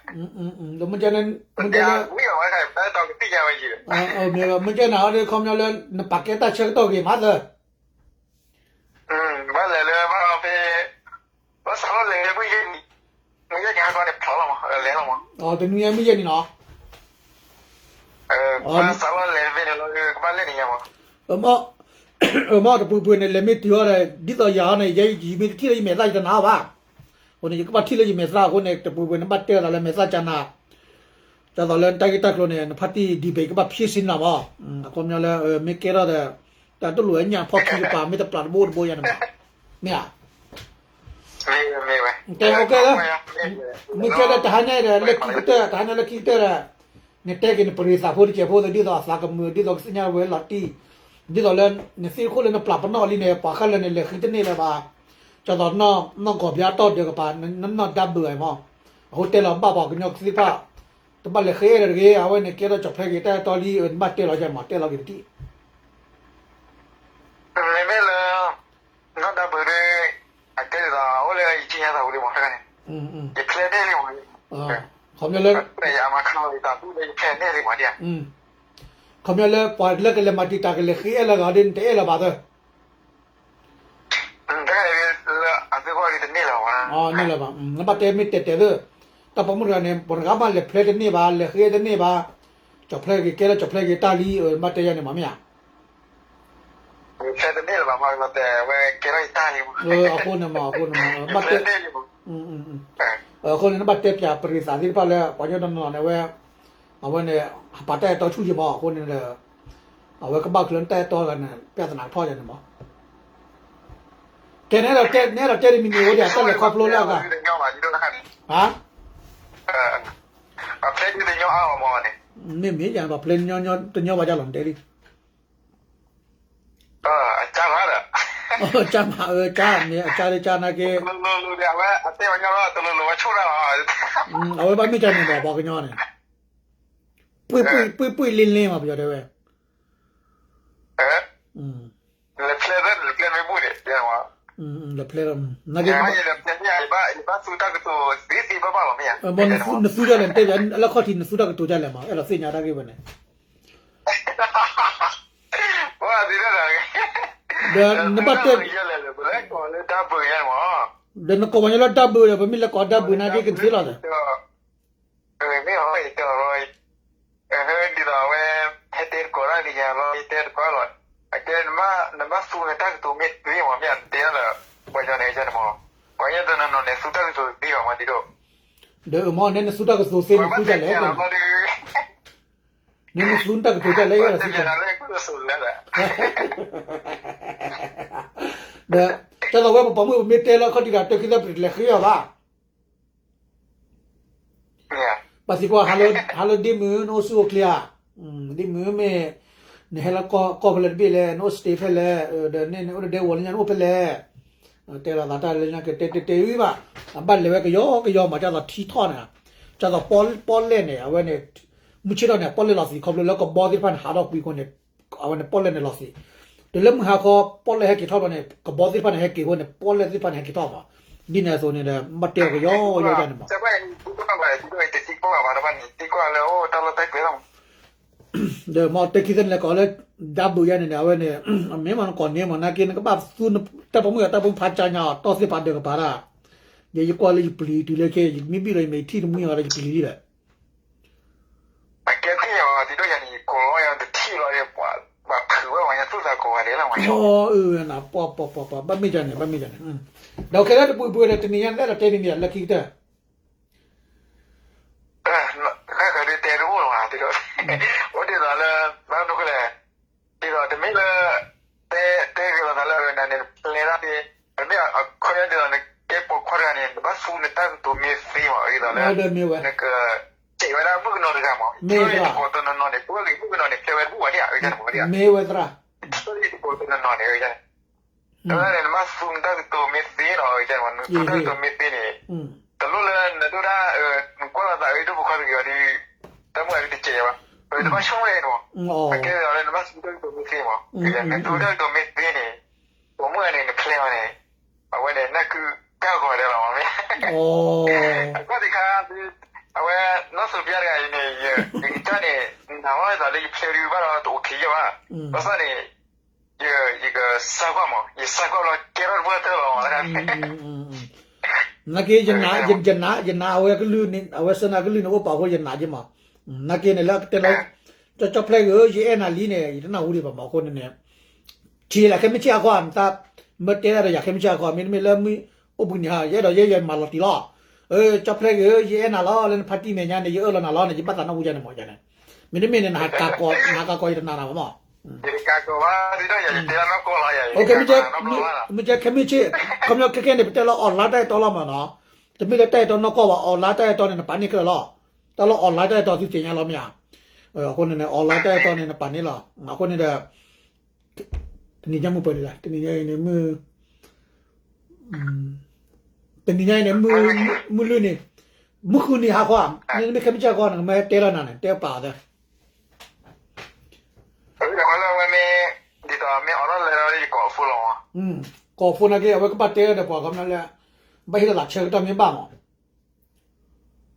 ဧါ မ့ၢ်ကဲနၤ မ့ၢ်ကဲနၤ တၢ်တီကသံၣ်ညါဝဲယံၤ မ့ၢ်ကဲနၤအီၤဒီး ခီပညီလၢ နပာ်ကဲတၢ်ဆၢကတီၢ်ဂ့ၤမးသၢ ဘၣ်လဲၤလၢဘၣ်ဖဲ ဘၣ်စးထီၣ်လဲၤလၢမုၢ်ယဲၢ်နံၤ မုၢ်ယဲၢ်နံၤဟါခီန့ၣ်ဖျိးလီၤမး လဲၤလီၤမး တနွံမုၢ်ယဲၢ်နံၤနီၤ ဘၣ်စးထီၣ်လဲၤဖဲန့ၣ်လီၤ ကဘၣ်လဲၤန့ၣ်ညါမး အမ့ၢ်တပူၤပူၤန့ၣ် လဲၤမ့ၢ်တုၤအီၤဒီး ဒ်သိးယၤအီၤန့ၣ် ယမ့ၢ်တထံၣ်လၢယမဲာ်သၣ်ယတနာ်ဘၣ် အဃိန့ၣ် ယကဘၣ်ထံၣ်လၢယမဲာ်သၣ်အဃိန့ၣ် တပူၤပူၤန့ၣ် ဘၣ်တဲသးလၢမဲာ်သၣ်ကနၤ ဒ်သိးလၢနတၢ်ဂ့ၢ်တၢ်ကျိၤန့ၣ် နဖါတံၢ် debate ကဘၣ်ဖျ့စ့ၢ်နၤမး အခီပညီလၢ မ့ၢ်ကဲထီၣ်ဒီး တၢ်တလိၣ်ဝဲညၣ်ဖီၣ်ခံကပၤ မ့ၢ်တပျးတဘိတဘိယါန့ၣ်မး မ့ၢ်ဧါ မ့ၢ်ဝဲ, မ့ၢ်ဝဲ, ကဲ OK လၢ, မ့ၢ်ကဲဒီးတဟါညါဒီး လၢခံကတၢၢ် တဟါညါလၢခံကတၢၢ်ဒီး, နတဲက့ၤနပရံသးဖိတစဲးဖိ ဒ်သိးအသးကမုာ် ဒ်သိးကသ့ၣ်ညါဝဲလီၤတံၢ်, ဒ်သိးလၢ, နသ့ၣ်ခိၣ်လၢနပျၢ်ပနီၣ်လံန့ၣ် ပှၤဃၣ်လၢနလဲၤဃ့တန့ၢ်လၢၤဘၣ်, ကၠီသီနီၢ်ကီၢ်ဘျါတီၢ်ဒၢးကပၤ နီၢ်ဒါဘုးအမး, အဃိတဲလီၤဘၣ်ပှၤကညီကသ့ၣ်တဖၣ်, တဘၣ်လဲၤဃ့အဲၣ်လၢၤတဂ့ၤ အဝဲန့ၣ်ကဲထီၣ်ကၠီဖျဲက့ၤတၢ်အဲၣ်တီလံ နဘၣ်တဲလီၤယဲမး တဲလီၤက့ၤတထံၣ် မ့မ့ၢ်လၢ, နီၢ်ဒါဘုးဒီး, အကဲဒ်သိး အိၣ်လၢယကံညါသးဝံၤလံမးတဂၤန့ၣ်, ယဖျဲန့ၢ်လံမး, ခီပညီလၢ, ယမၤခါလီၤယသးသူၣ်လၢယဖျဲန့ၢ်လံမးဒ်ဧါ, ခီပညီလၢပှၤလၢကလဲၤမၤတံာ်တာ်ကလဲၤဃ့အဲၣ်လၢၤဂၤဒီး နတအဲၣ်လၢၤဘၣ်, တဂၤလၢအသ့ၣ်ဂီၢ်ဒ်တန့ၢ်လၢၤဘၣ်, န့ၢ်လၢၤဘၣ်, နဘၣ်တဲမ့ၢ်တဲာ်တဲာ်သၢ, တၢ်ပိာ်မုၣ်တဂၤန့ၣ် ပှၤတဂၤမးလဲၤဖျဲတန့ၢ်ဘၣ်, လဲၤဃ့တန့ၢ်ဘၣ်, ကၠီဖျဲက့ၤကဲလၢကၠီဖျဲက့ၤတၢ်လံ ဘၣ်တဲယၤန့ၣ်မးမ့ၢ်ဧါ ဖဲတန့ၢ်လၢၤဘၣ်မး တဲဝဲကဲထီၣ်ယတၢ်လံမး, အဃိန့ၣ်မး အဃိန့ၣ်မး, အဃိန့ၣ် နဘၣ်တဲပၠးပရံသးသ့ၣ်တဖၣ်လၢ ပှၤကညီတနီၤန့ၣ်ဝဲ, အဝဲန့ၣ်, ဟးပာ်တၢ်အဲၣ်တီဆူၣ်ယံၤမး အဃိန့ၣ်ဒီး, အဝဲကဘၣ်ချုးလၢနတၢ်အဲၣ်တီဂၤန့ၣ် ပြဿနာကထီၣ်ယၤန့ၣ်မး, ကဲ နအဲၣ်ဒိးတဲတမံၤမံၤဝဲဒၣ် တၢ်လဲၤခီဖျိလၢအဂၤ, ဟါ မ့မ့ၢ်ယၤ ပှၤဖျဲတညီဘၣ်ဒ်လီၤ နတဲလံ, အကါမး အကါမး အကါနာ်က့, အဝဲဘၣ်မ့ၢ်တၢ်န့ၣ်ဒီး ပှၤကညီန့ၣ်, ပှ့ၢ်ပှ့ၢ်လ့လ့မး ပယီၤတဲဝဲ, လဲၤဖျဲ, လဲၤဖျဲ, နသူတၢ်ကတိၤသ့သ့ဘၣ်ဘၣ်လီၤမ့ၢ်ဧါ, နသူနသူဒ်လဲၣ် နတဲပၠးလၢခီၣ်ထံး နသူတၢ်ကတိၤဒ်လဲၣ်မး အဲၣ်ဒိးသ့ၣ်ညါတၢ်ဂ့ၢ်ဝဲန့ၣ်, ဒီးနဘၣ်တဲ, ဒီးနကိးပှၤကညီလၢဒါဘုးဒီး ပမ့ၢ်လဲၤကိးဒါဘုးနာ်က့ ကသ့လီၤဒီး မ့ၢ်အီၤ ယတဲလီၤ, ဒ်သိးအဝဲ ဟဲတဲတကိးတၢ်လံယၤလီၤ ယတဲတကိးလီၤ, အကဲ နဘၣ်သူနတၢ်ကတိၤမ့ၢ်သ့မး မ့ၢ်အတဲလီၤ, ပှၤကညီန့ၣ် ကန့ၣ်မး, ပှၤကညီတနီၤနီၤန့ၣ် သူတၢ်ကတိၤသ့ဘၣ်မး ဒ်သိး, ဒီးမ့ၢ်န့ၣ် နသူတၢ်ကတိၤသ့ နသူဒ်လဲၣ်, နသူနတၢ်ကတိၤဒ်လဲၣ် အဲၣ်ဒိးသ့ၣ်ညါ ဒီး ကၢ်သိးဝဲပပှၤမုၣ် ပမ့ၢ်တဲလၢခီၣ်ထံးဒီး တၢ်ခံသၢပတလဲၤဃ့အီၤဘၣ်, ပှၤသံကွၢ် ဟါလၢဒ့မုၢ် နအိၣ်ဆူၣ်အိၣ်ချ့ဧါ, ဒ့မုၢ်မ့ၢ် နဟဲလၢကီၢ်ဖဲလဲၣ်တဘ့ၣ်လဲၣ် နအိၣ် stay ဖဲလဲၣ်, ဒီးန့ၣ်နအိၣ်တဒဲဝီၤလၢညါ နအိၣ်ဖဲလဲၣ်, တဲလီၤသးတၢ်လၢညါကတဲတဲတဲဝံၤဘၣ်, အဘၣ်လဲၤဝဲကယီကယီမး ကၢ်သိးထံထီၣ်န့ၣ်, ကၢ်သိးပီၣ်လဲၣ်န့ၣ် အဝဲန့ၣ်, မုၢ်ဆ့ၣ်ထီၣ်န့ၣ် ပီၣ်လဲၣ်လီၤသံး ခီဖျိလၢကဘီသ့ၣ်တဖၣ်န့ၣ် ဟးထီၣ်ကွံာ်အဃိန့ၣ်, အဝဲန့ၣ်ပီၣ်လဲၣ်န့ၣ်လီၤသံး, တုၤလၢမုၢ်ဟါခီ ပီၣ်လဲၣ်ဟဲက့ၤထီၣ်ဘျီန့ၣ် ကဘီသ့ၣ်တဖၣ်န့ၣ် ဟဲက့ၤအဃိန့ၣ် ပီၣ်လဲၣ်သ့ၣ်တဖၣ်န့ၣ် ဟဲက့ၤထီၣ်မး, ဒ်န့ၣ်အသိးန့ၣ်ဒီး ဘၣ်တဲအီၤကယီကယီန့ၣ်မး ဒီးမ့ၢ်တဲခံသၢနံၤလဲၤကိးလၢ ဒါဘုးယါန့ၣ်န့ၣ် အဝဲန့ၣ်, အမ့ၢ်မ့ၢ်နကိးန့ၢ်မး နာ်က့ နကဘၣ်သူ တၢ်ပိာ်မုၣ်အတၢ်ပိာ်မုၣ်ဖးကၠါညါအီၤ တီၢ်သ့ၣ်ဖးဒၢးကပၤတၢ်, ဒီးယကွၢ်လၢယပျံၤတုၤလၢခဲ ယမ့ၢ်ဘံၣ်လီၤ ယမဲာ်ထံၣ်တမှံၤအီၤဒီးယပျံၤလံဒီး, အကဲသ့ၣ်ညါဘၣ် ဒ်သိးယၤန့ၣ် ယကိးလီၤယၤတထံၣ်လီၤဒီး ပှၤဖုးဝဲပှၤညါသူၣ်သးကိးဂၤဒဲးလီၤမး, ပှၤ, ဘၣ်မ့ၢ်ကန့ၣ် ဘၣ်မ့ၢ်ကန့ၣ်, ဒီးခဲလၢာ်တပူၤပူၤဒီး တနံၤညါနဲၣ်ဒီးတဲန့ၣ်မ့ၢ်လၢခံကတၢၢ် တခါခါဒုးတဲတအိၣ်လၢၤဘၣ် ဒ်သိး, အိၣ်ဒ်သိးလၢ, ဘၣ်မနုၤဃိလဲၣ်, ဒ်သိးတမ့ၢ်လၢ, တဲ, တဲဂ့ၤလီၤသးလၢအဝဲန့ၣ် နဖျဲတၢ်သ့, တမ့ၢ်အခီပညီဒ်သိးနကဲပိာ်ခွါတဂၤန့ၣ် နဘၣ်သူနတၢ်ကတိၤမ့ၢ်သ့မး ဒ်သိးလၢ, နကစဲးဝဲဒၣ်မုၣ်ကနီၤတဂၤမး မ့ၢ်ဝဲသရၣ်, တကိးတနီၤနီၤန့ၣ် ပဝဲဂ့ၤမုၣ်ကနီၤန့ၣ် ဖျဲဝဲတဘူၣ်ဘၣ်န့ၣ် မ့ၢ်ဝဲသရၣ်, တကိးတနီၤနီၤန့ၣ် တၢ်န့ၣ် နဘၣ်သူနတၢ်ကတိၤမ့ၢ်သ့ဒီး နသူတၢ်ကတိၤမ့ၢ်သ့န့ၣ်, တလိၣ်လၢနဒိၣ်ဒၣ်, နကွၢ်လီၤသးအဒိၣ်ဖိခွါတဂ့ၤအီၤဒီး, တၢ်မုၢ်အဒုးတစဲးဘၣ်, နဘၣ်ဆိၣ်ဂ့ၤန့ၣ်မး, အကဲဒ်သိးလၢနဘၣ်သူတၢ်ကတိၤမ့ၢ်သ့မး, နသူတၢ်ကတိၤမ့ၢ်သ့န့ၣ်, ပိာ်မုၣ်ဂၤန့ၣ် နဖျဲအီၤန့ၣ်, အဝဲန့ၣ် နၢ်ကုၢ်ကၢ်ဂီၤဒဲးလီၤမးမ့ၢ်, အခီၣ်ထံးခါ, အဝဲ, နီၢ်စိၤပျါတဂၤအံၤန့ၣ်, ယကစၢ်န့ၣ်, နနာ်ဝဲဒၣ်လၢယဖျဲဒုးဘၣ်ဒီးတအိၣ်ခံယဲၢ်ဘၣ်, ဘၣ်ဆၣ်န့ၣ် ယစၢ်ကွၢ်မး ယစၢ်ကွၢ်ဘျီကဲထီၣ်တပှၢ်တၢၢ်လီၤမး နာ်က့, ယနာ်, ယနာ်အဝဲကလုၢ်န့ၣ် အဝဲဆၢနၤကလုၢ်န့ၣ်အိၣ်ပာ်ဃိယနာ်က့မး, နာ်က့န့ၣ်လၢကတဲလီၤ, ကၠီဖျဲက့ၤဧၢ ယအဲၣ်နၤလံန့ၣ် ယတနၢ်ဟူဒံးဘၣ်မးအဃိန့ၣ်န့ၣ်, ဆံးလၢခဲမုၢ်ဆ့ၣ်အဃိ နတၢ်, မ့ၢ်တဲဒၣ်ဒီးယၤခဲမုၢ်ဆ့ၣ်အဃိ မ့တမ့ၢ်လၢမုၢ်အိၣ်ဘှံးနံၤဟါ ယအဲၣ်ဒိးယဲယမၤလီၤတံၢ်လီၤ, ကၠီဖျဲက့ၤဧၢ ယအဲၣ်နၤလီၤ လၢနဖါတံၢ်မဲာ်ညါန့ၣ် ယအၢၣ်လီၤနၤလီၤန့ၣ် ယဘၣ်သးနၢ်ဟူယၤန့ၣ်မးယၤန့ၣ်, မ့တမ့ၢ်န့ၣ် နဟးကးကီးယတနာ်နၤဘၣ်မး ယတကးကီးဘၣ်ဒ်ဒီးယၤ ယတဲလၢနီၢ်ကီၢ်လီၤယၤ ယတဲဘၣ်နီၢ်ကီၢ်ဘၣ်လီၤ. မ့ၢ်ကဲခဲမုၢ်ဆ့ၣ် ခီပညီခဲကဲန့ၣ် ပတဲလၢ online တၢ်အဲၣ်တီလီၤမးနီၤ. တမ့ၢ်လၢတၢ်အဲၣ်တီနီၢ်ကီၢ်ဘၣ် online တၢ်အဲၣ်တီန့ၣ် နပာ်န့ၢ်ခဲလၢာ်လီၤ. တၢ်လၢ online တၢ်အဲၣ်တီသုသ့ၣ်ညါလီၤမ့ၢ်ဧါ. အဃိန့ၣ်န့ၣ် online တၢ်အဲၣ်တီန့ၣ် နပာ်န့ၢ်လီၤ. အဃိန့ၣ်ဒီး တနံၤညါမုၢ်ပှဲၤဒံးလဲၣ် တနံၤညါအံၤန့ၣ် မုၢ် တနံၤညါအံၤန့ၣ် မုၢ်လွံၢ်နံၤ မုၢ်ဃုနံၤဟါခီဧါ, မ့မ့ၢ်ခဲမုၢ်ဆ့ၣ်ဟါခီန့ၣ် ကမ့ၢ်တဲလီၤနၤန့ၣ် တဲပာ်အီၤသၢ ဝဲမ့ၢ် ဒ်သိးမ့ၢ်အီၣ်ထီၣ်လဲၤဒီးယကိး phone လီၤမး, ကိး phone နာ်က့ အဝဲကဘၣ်တဲလီၤဒီးပှၤခီပညီလၢ ဘၣ်ဟ့ၣ်လီၤသးဆၢကတီၢ်မ့ၢ်ဘၣ်မး,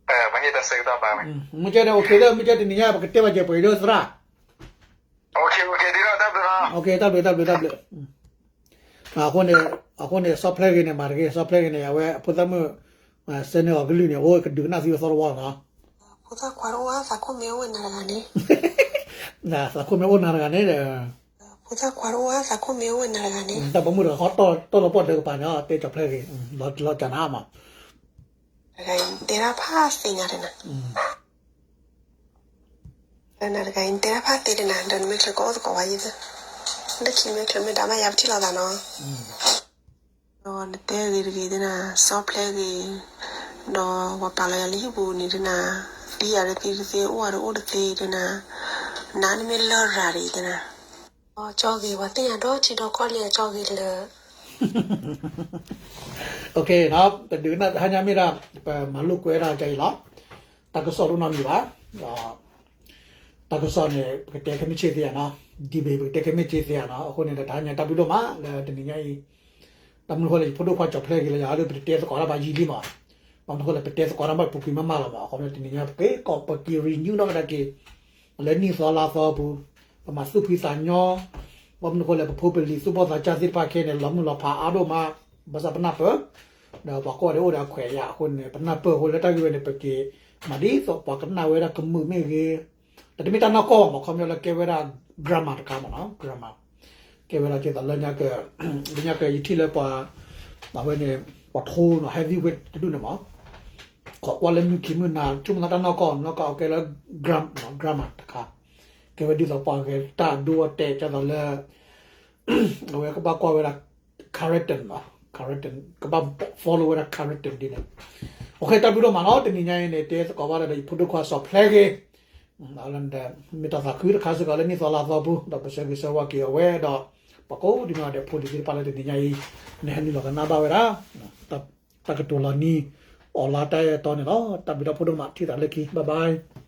ဘၣ်ဟ့ၣ်တၢ်ဆၢကတီၢ်ဘၣ်ဝဲ, မ့ၢ်ကဲဒီး okay လၢ မ့ၢ်ကဲတနံၤညါ ပကတဲဘၣ်ကဲပှဲၤဒိသရၣ် တၢ်ဘျုး တၢ်ဘျုး တၢ်ဘျုး အဃိန့ၣ် အဃိန့ၣ် စီၤဖျဲဂ့ၤန့ၣ် မၤတဂ့ၤ စီၤဖျဲဂ့ၤန့ၣ် အဝဲအဖိသၣ်မုၣ် ဆှၢန့ၢ်အီၤကလုၢ်န့ၣ် အိၣ်ကဒုးကနၣ်သုအသီတဝီလီၤနီၤ, ဖိသၣ်ခွါတအိၣ်ဧါ သးခိၣ်မ့ၢ်အိၣ်ဝဲနၤတဂၤန့ၣ်, သးခိၣ်မ့ၢ်အိၣ်နၤတဂၤန့ၣ်ဒီး, ဖိသၣ်ခွါတအိၣ်ဧါ သးခိၣ်မ့ၢ်အိၣ်ဝဲနၤတဂၤန့ၣ်, တၢ်ပိာ်မုၣ်တဂၤဃီတီၢ်လီၤပှီၢ်ဒၢကပၤန့ၣ် တဲစီၤဖျဲဂ့ၤ, လီၤကၢ်နၤမး တဂၤအံၤတဲတၢ်ဖးသ့ညါတနၤ, တဂၤအံၤတဲတၢ်ဖးသ့တနၤ ဒီးနမ့ၢ်ချၢကအိၣ်သကိးဝဲယသ့, လၢခံမ့ၢ်ချၢမ့ၢ်ဒါမးယၤပထံၣ်လိာ်သးနီၤ, ဒီးနတဲဂ့ၤတဂ့ၤတနၤ စီၤဖျဲဂ့ၤ, ဒီးပှၤပာ်လီၤယၤလၢဟံၣ်ပူၤန့ၣ်တနၤ, သံယၤတသ့တသ့ အိၣ်ယၤတအိၣ်တသ့တနၤ, နၤနမ့ၢ်လၢရၤဒ်တနၤ, ကၠီဂ့ၤ ပှၤသ့ၣ်ညါဒီးထံဒီးကီၢ်လံ ကၠီဂ့ၤလၢ တဒုးကနၣ်တဟါညါမ့ၢ်ဒၣ် ပမၤလိာ်ကွဲဒၣ်ကါအံၤလီၤ. တၢ်ကစီၣ်တအိၣ်နီတမံၤဘၣ်. တၢ်ကစီၣ်န့ၣ် ပကတဲခဲမုၢ်ဆ့ၣ်သ့ဧါနီၤ, debate ပကတဲခဲမုၢ်ဆ့ၣ်သ့ဧါနီၤ. အဃိန့ၣ်ဒီး တဟါညါတၢ်ဘျုးဒိၣ်မးလၢတနံၤညါအံၤ, တၢ်မနုၤဃိလဲၣ် ယဖိဒိၣ်ခွါကၠီၤဖျဲဂ့ၤလၢယၤဒီး ပတတဲသကိးတၢ်ဘၣ်ယံာ်လံမး, ဘၣ်မနုၤဃိလဲၣ် ပတဲသကိးတၢ်ဘၣ်ပူၤကွံာ်မးမးလီၤမး. အခီပညီတနံၤညါ ပက့ၤကီးပက့ၤ renew နီၣ်ကဒါက့ၤ လၢနံၣ်သီလါသီပူၤ, ပမၤသူၣ်ဖှံသးညီ, ဘၣ်မနုၤဃိလဲၣ် ပဖိပလံၤသူၣ်ဘီၣ်သးစၢ်သ့ၣ်တဖၣ်ခဲအံၤန့ၣ် လီၤမုၢ်လီၤဖးအါဒိၣ်မး, ဘၣ်ဆၣ်ပနၢ်ပၢၢ်, ဒီးပှၤကိးဂၤဒဲးအိၣ်ဒီးအခွဲးအယာ်အဃိန့ၣ် ပနၢ်ပၢၢ်အဃိလၢတၢ်ဂ့ၢ်ဝဲန့ၣ် ပက့ၤမၤဒ်သိးပှၤကနၣ်ဝဲဒၣ်ကမုာ်မ့ၢ်ဂ့ၤ, ဒီးတမ့ၢ်တၢ်နီၢ်ကီၢ်ဘၣ်မး ခီပညီလၢကဲဝဲဒၣ် grammar တခါမးနီၤ grammar ကဲဝဲဒၣ်ကဲသိးလၢညါက, လၢညါကယထံၣ်လၢပှၤ, အဝဲန့ၣ် ပှၤထိနီၤ heavyweight တဒူၣ်န့ၣ်မး, ခိးကွၢ်လၢမုၢ်ခံမုၢ်နၤ ဆိကမိၣ်သးတၢ်နီၢ်ကီၢ် နီၢ်ကီၢ်အကဲလၢ grammar တခါ, ကဲဝဲဒ်သိးပှၤဂဲၤတၢ်ဒိအီၤတဲာ်ကဲသိးလၢ အဝဲကဘၣ်ကွၢ်ဝဲဒၣ် character နီၤ, character ကဘၣ် follow ဝဲဒၣ် character ဒ်န့ၣ်, အိၣ်ဃဲတၢ်ဘျုးဒိၣ်မးနီၤ တနံၤညါအံၤန့ၣ် တဲသကိးဘၣ်ဒီးယဖိဒိၣ်ခွါစီၤဖျဲဂ့ၤ မ့ၢ်တၢ်သးခုတခါစ့ၢ်ကီးလၢနံၣ်သီလါသီပူၤ ဒီးပဆၢဂ့ၤဆၢဝါက့ၤအဝဲဒီး ပှၤကိးဒံနီၢ်ဂၤဒဲးဖိလံၤသ့ၣ်တဖၣ်လၢတနံၤညါအံၤ နဟဲနုာ်လီၤကနၣ်ဘၣ်ဝဲဒၣ် တၢ်ကတိၤလီၤနံၤ online တၢ်အဲၣ်တီန့ၣ်လီၤ. တၢ်ဘျုးဒိၣ်ဖိဒိၣ်မး ထံၣ်သးလၢခံ bye bye.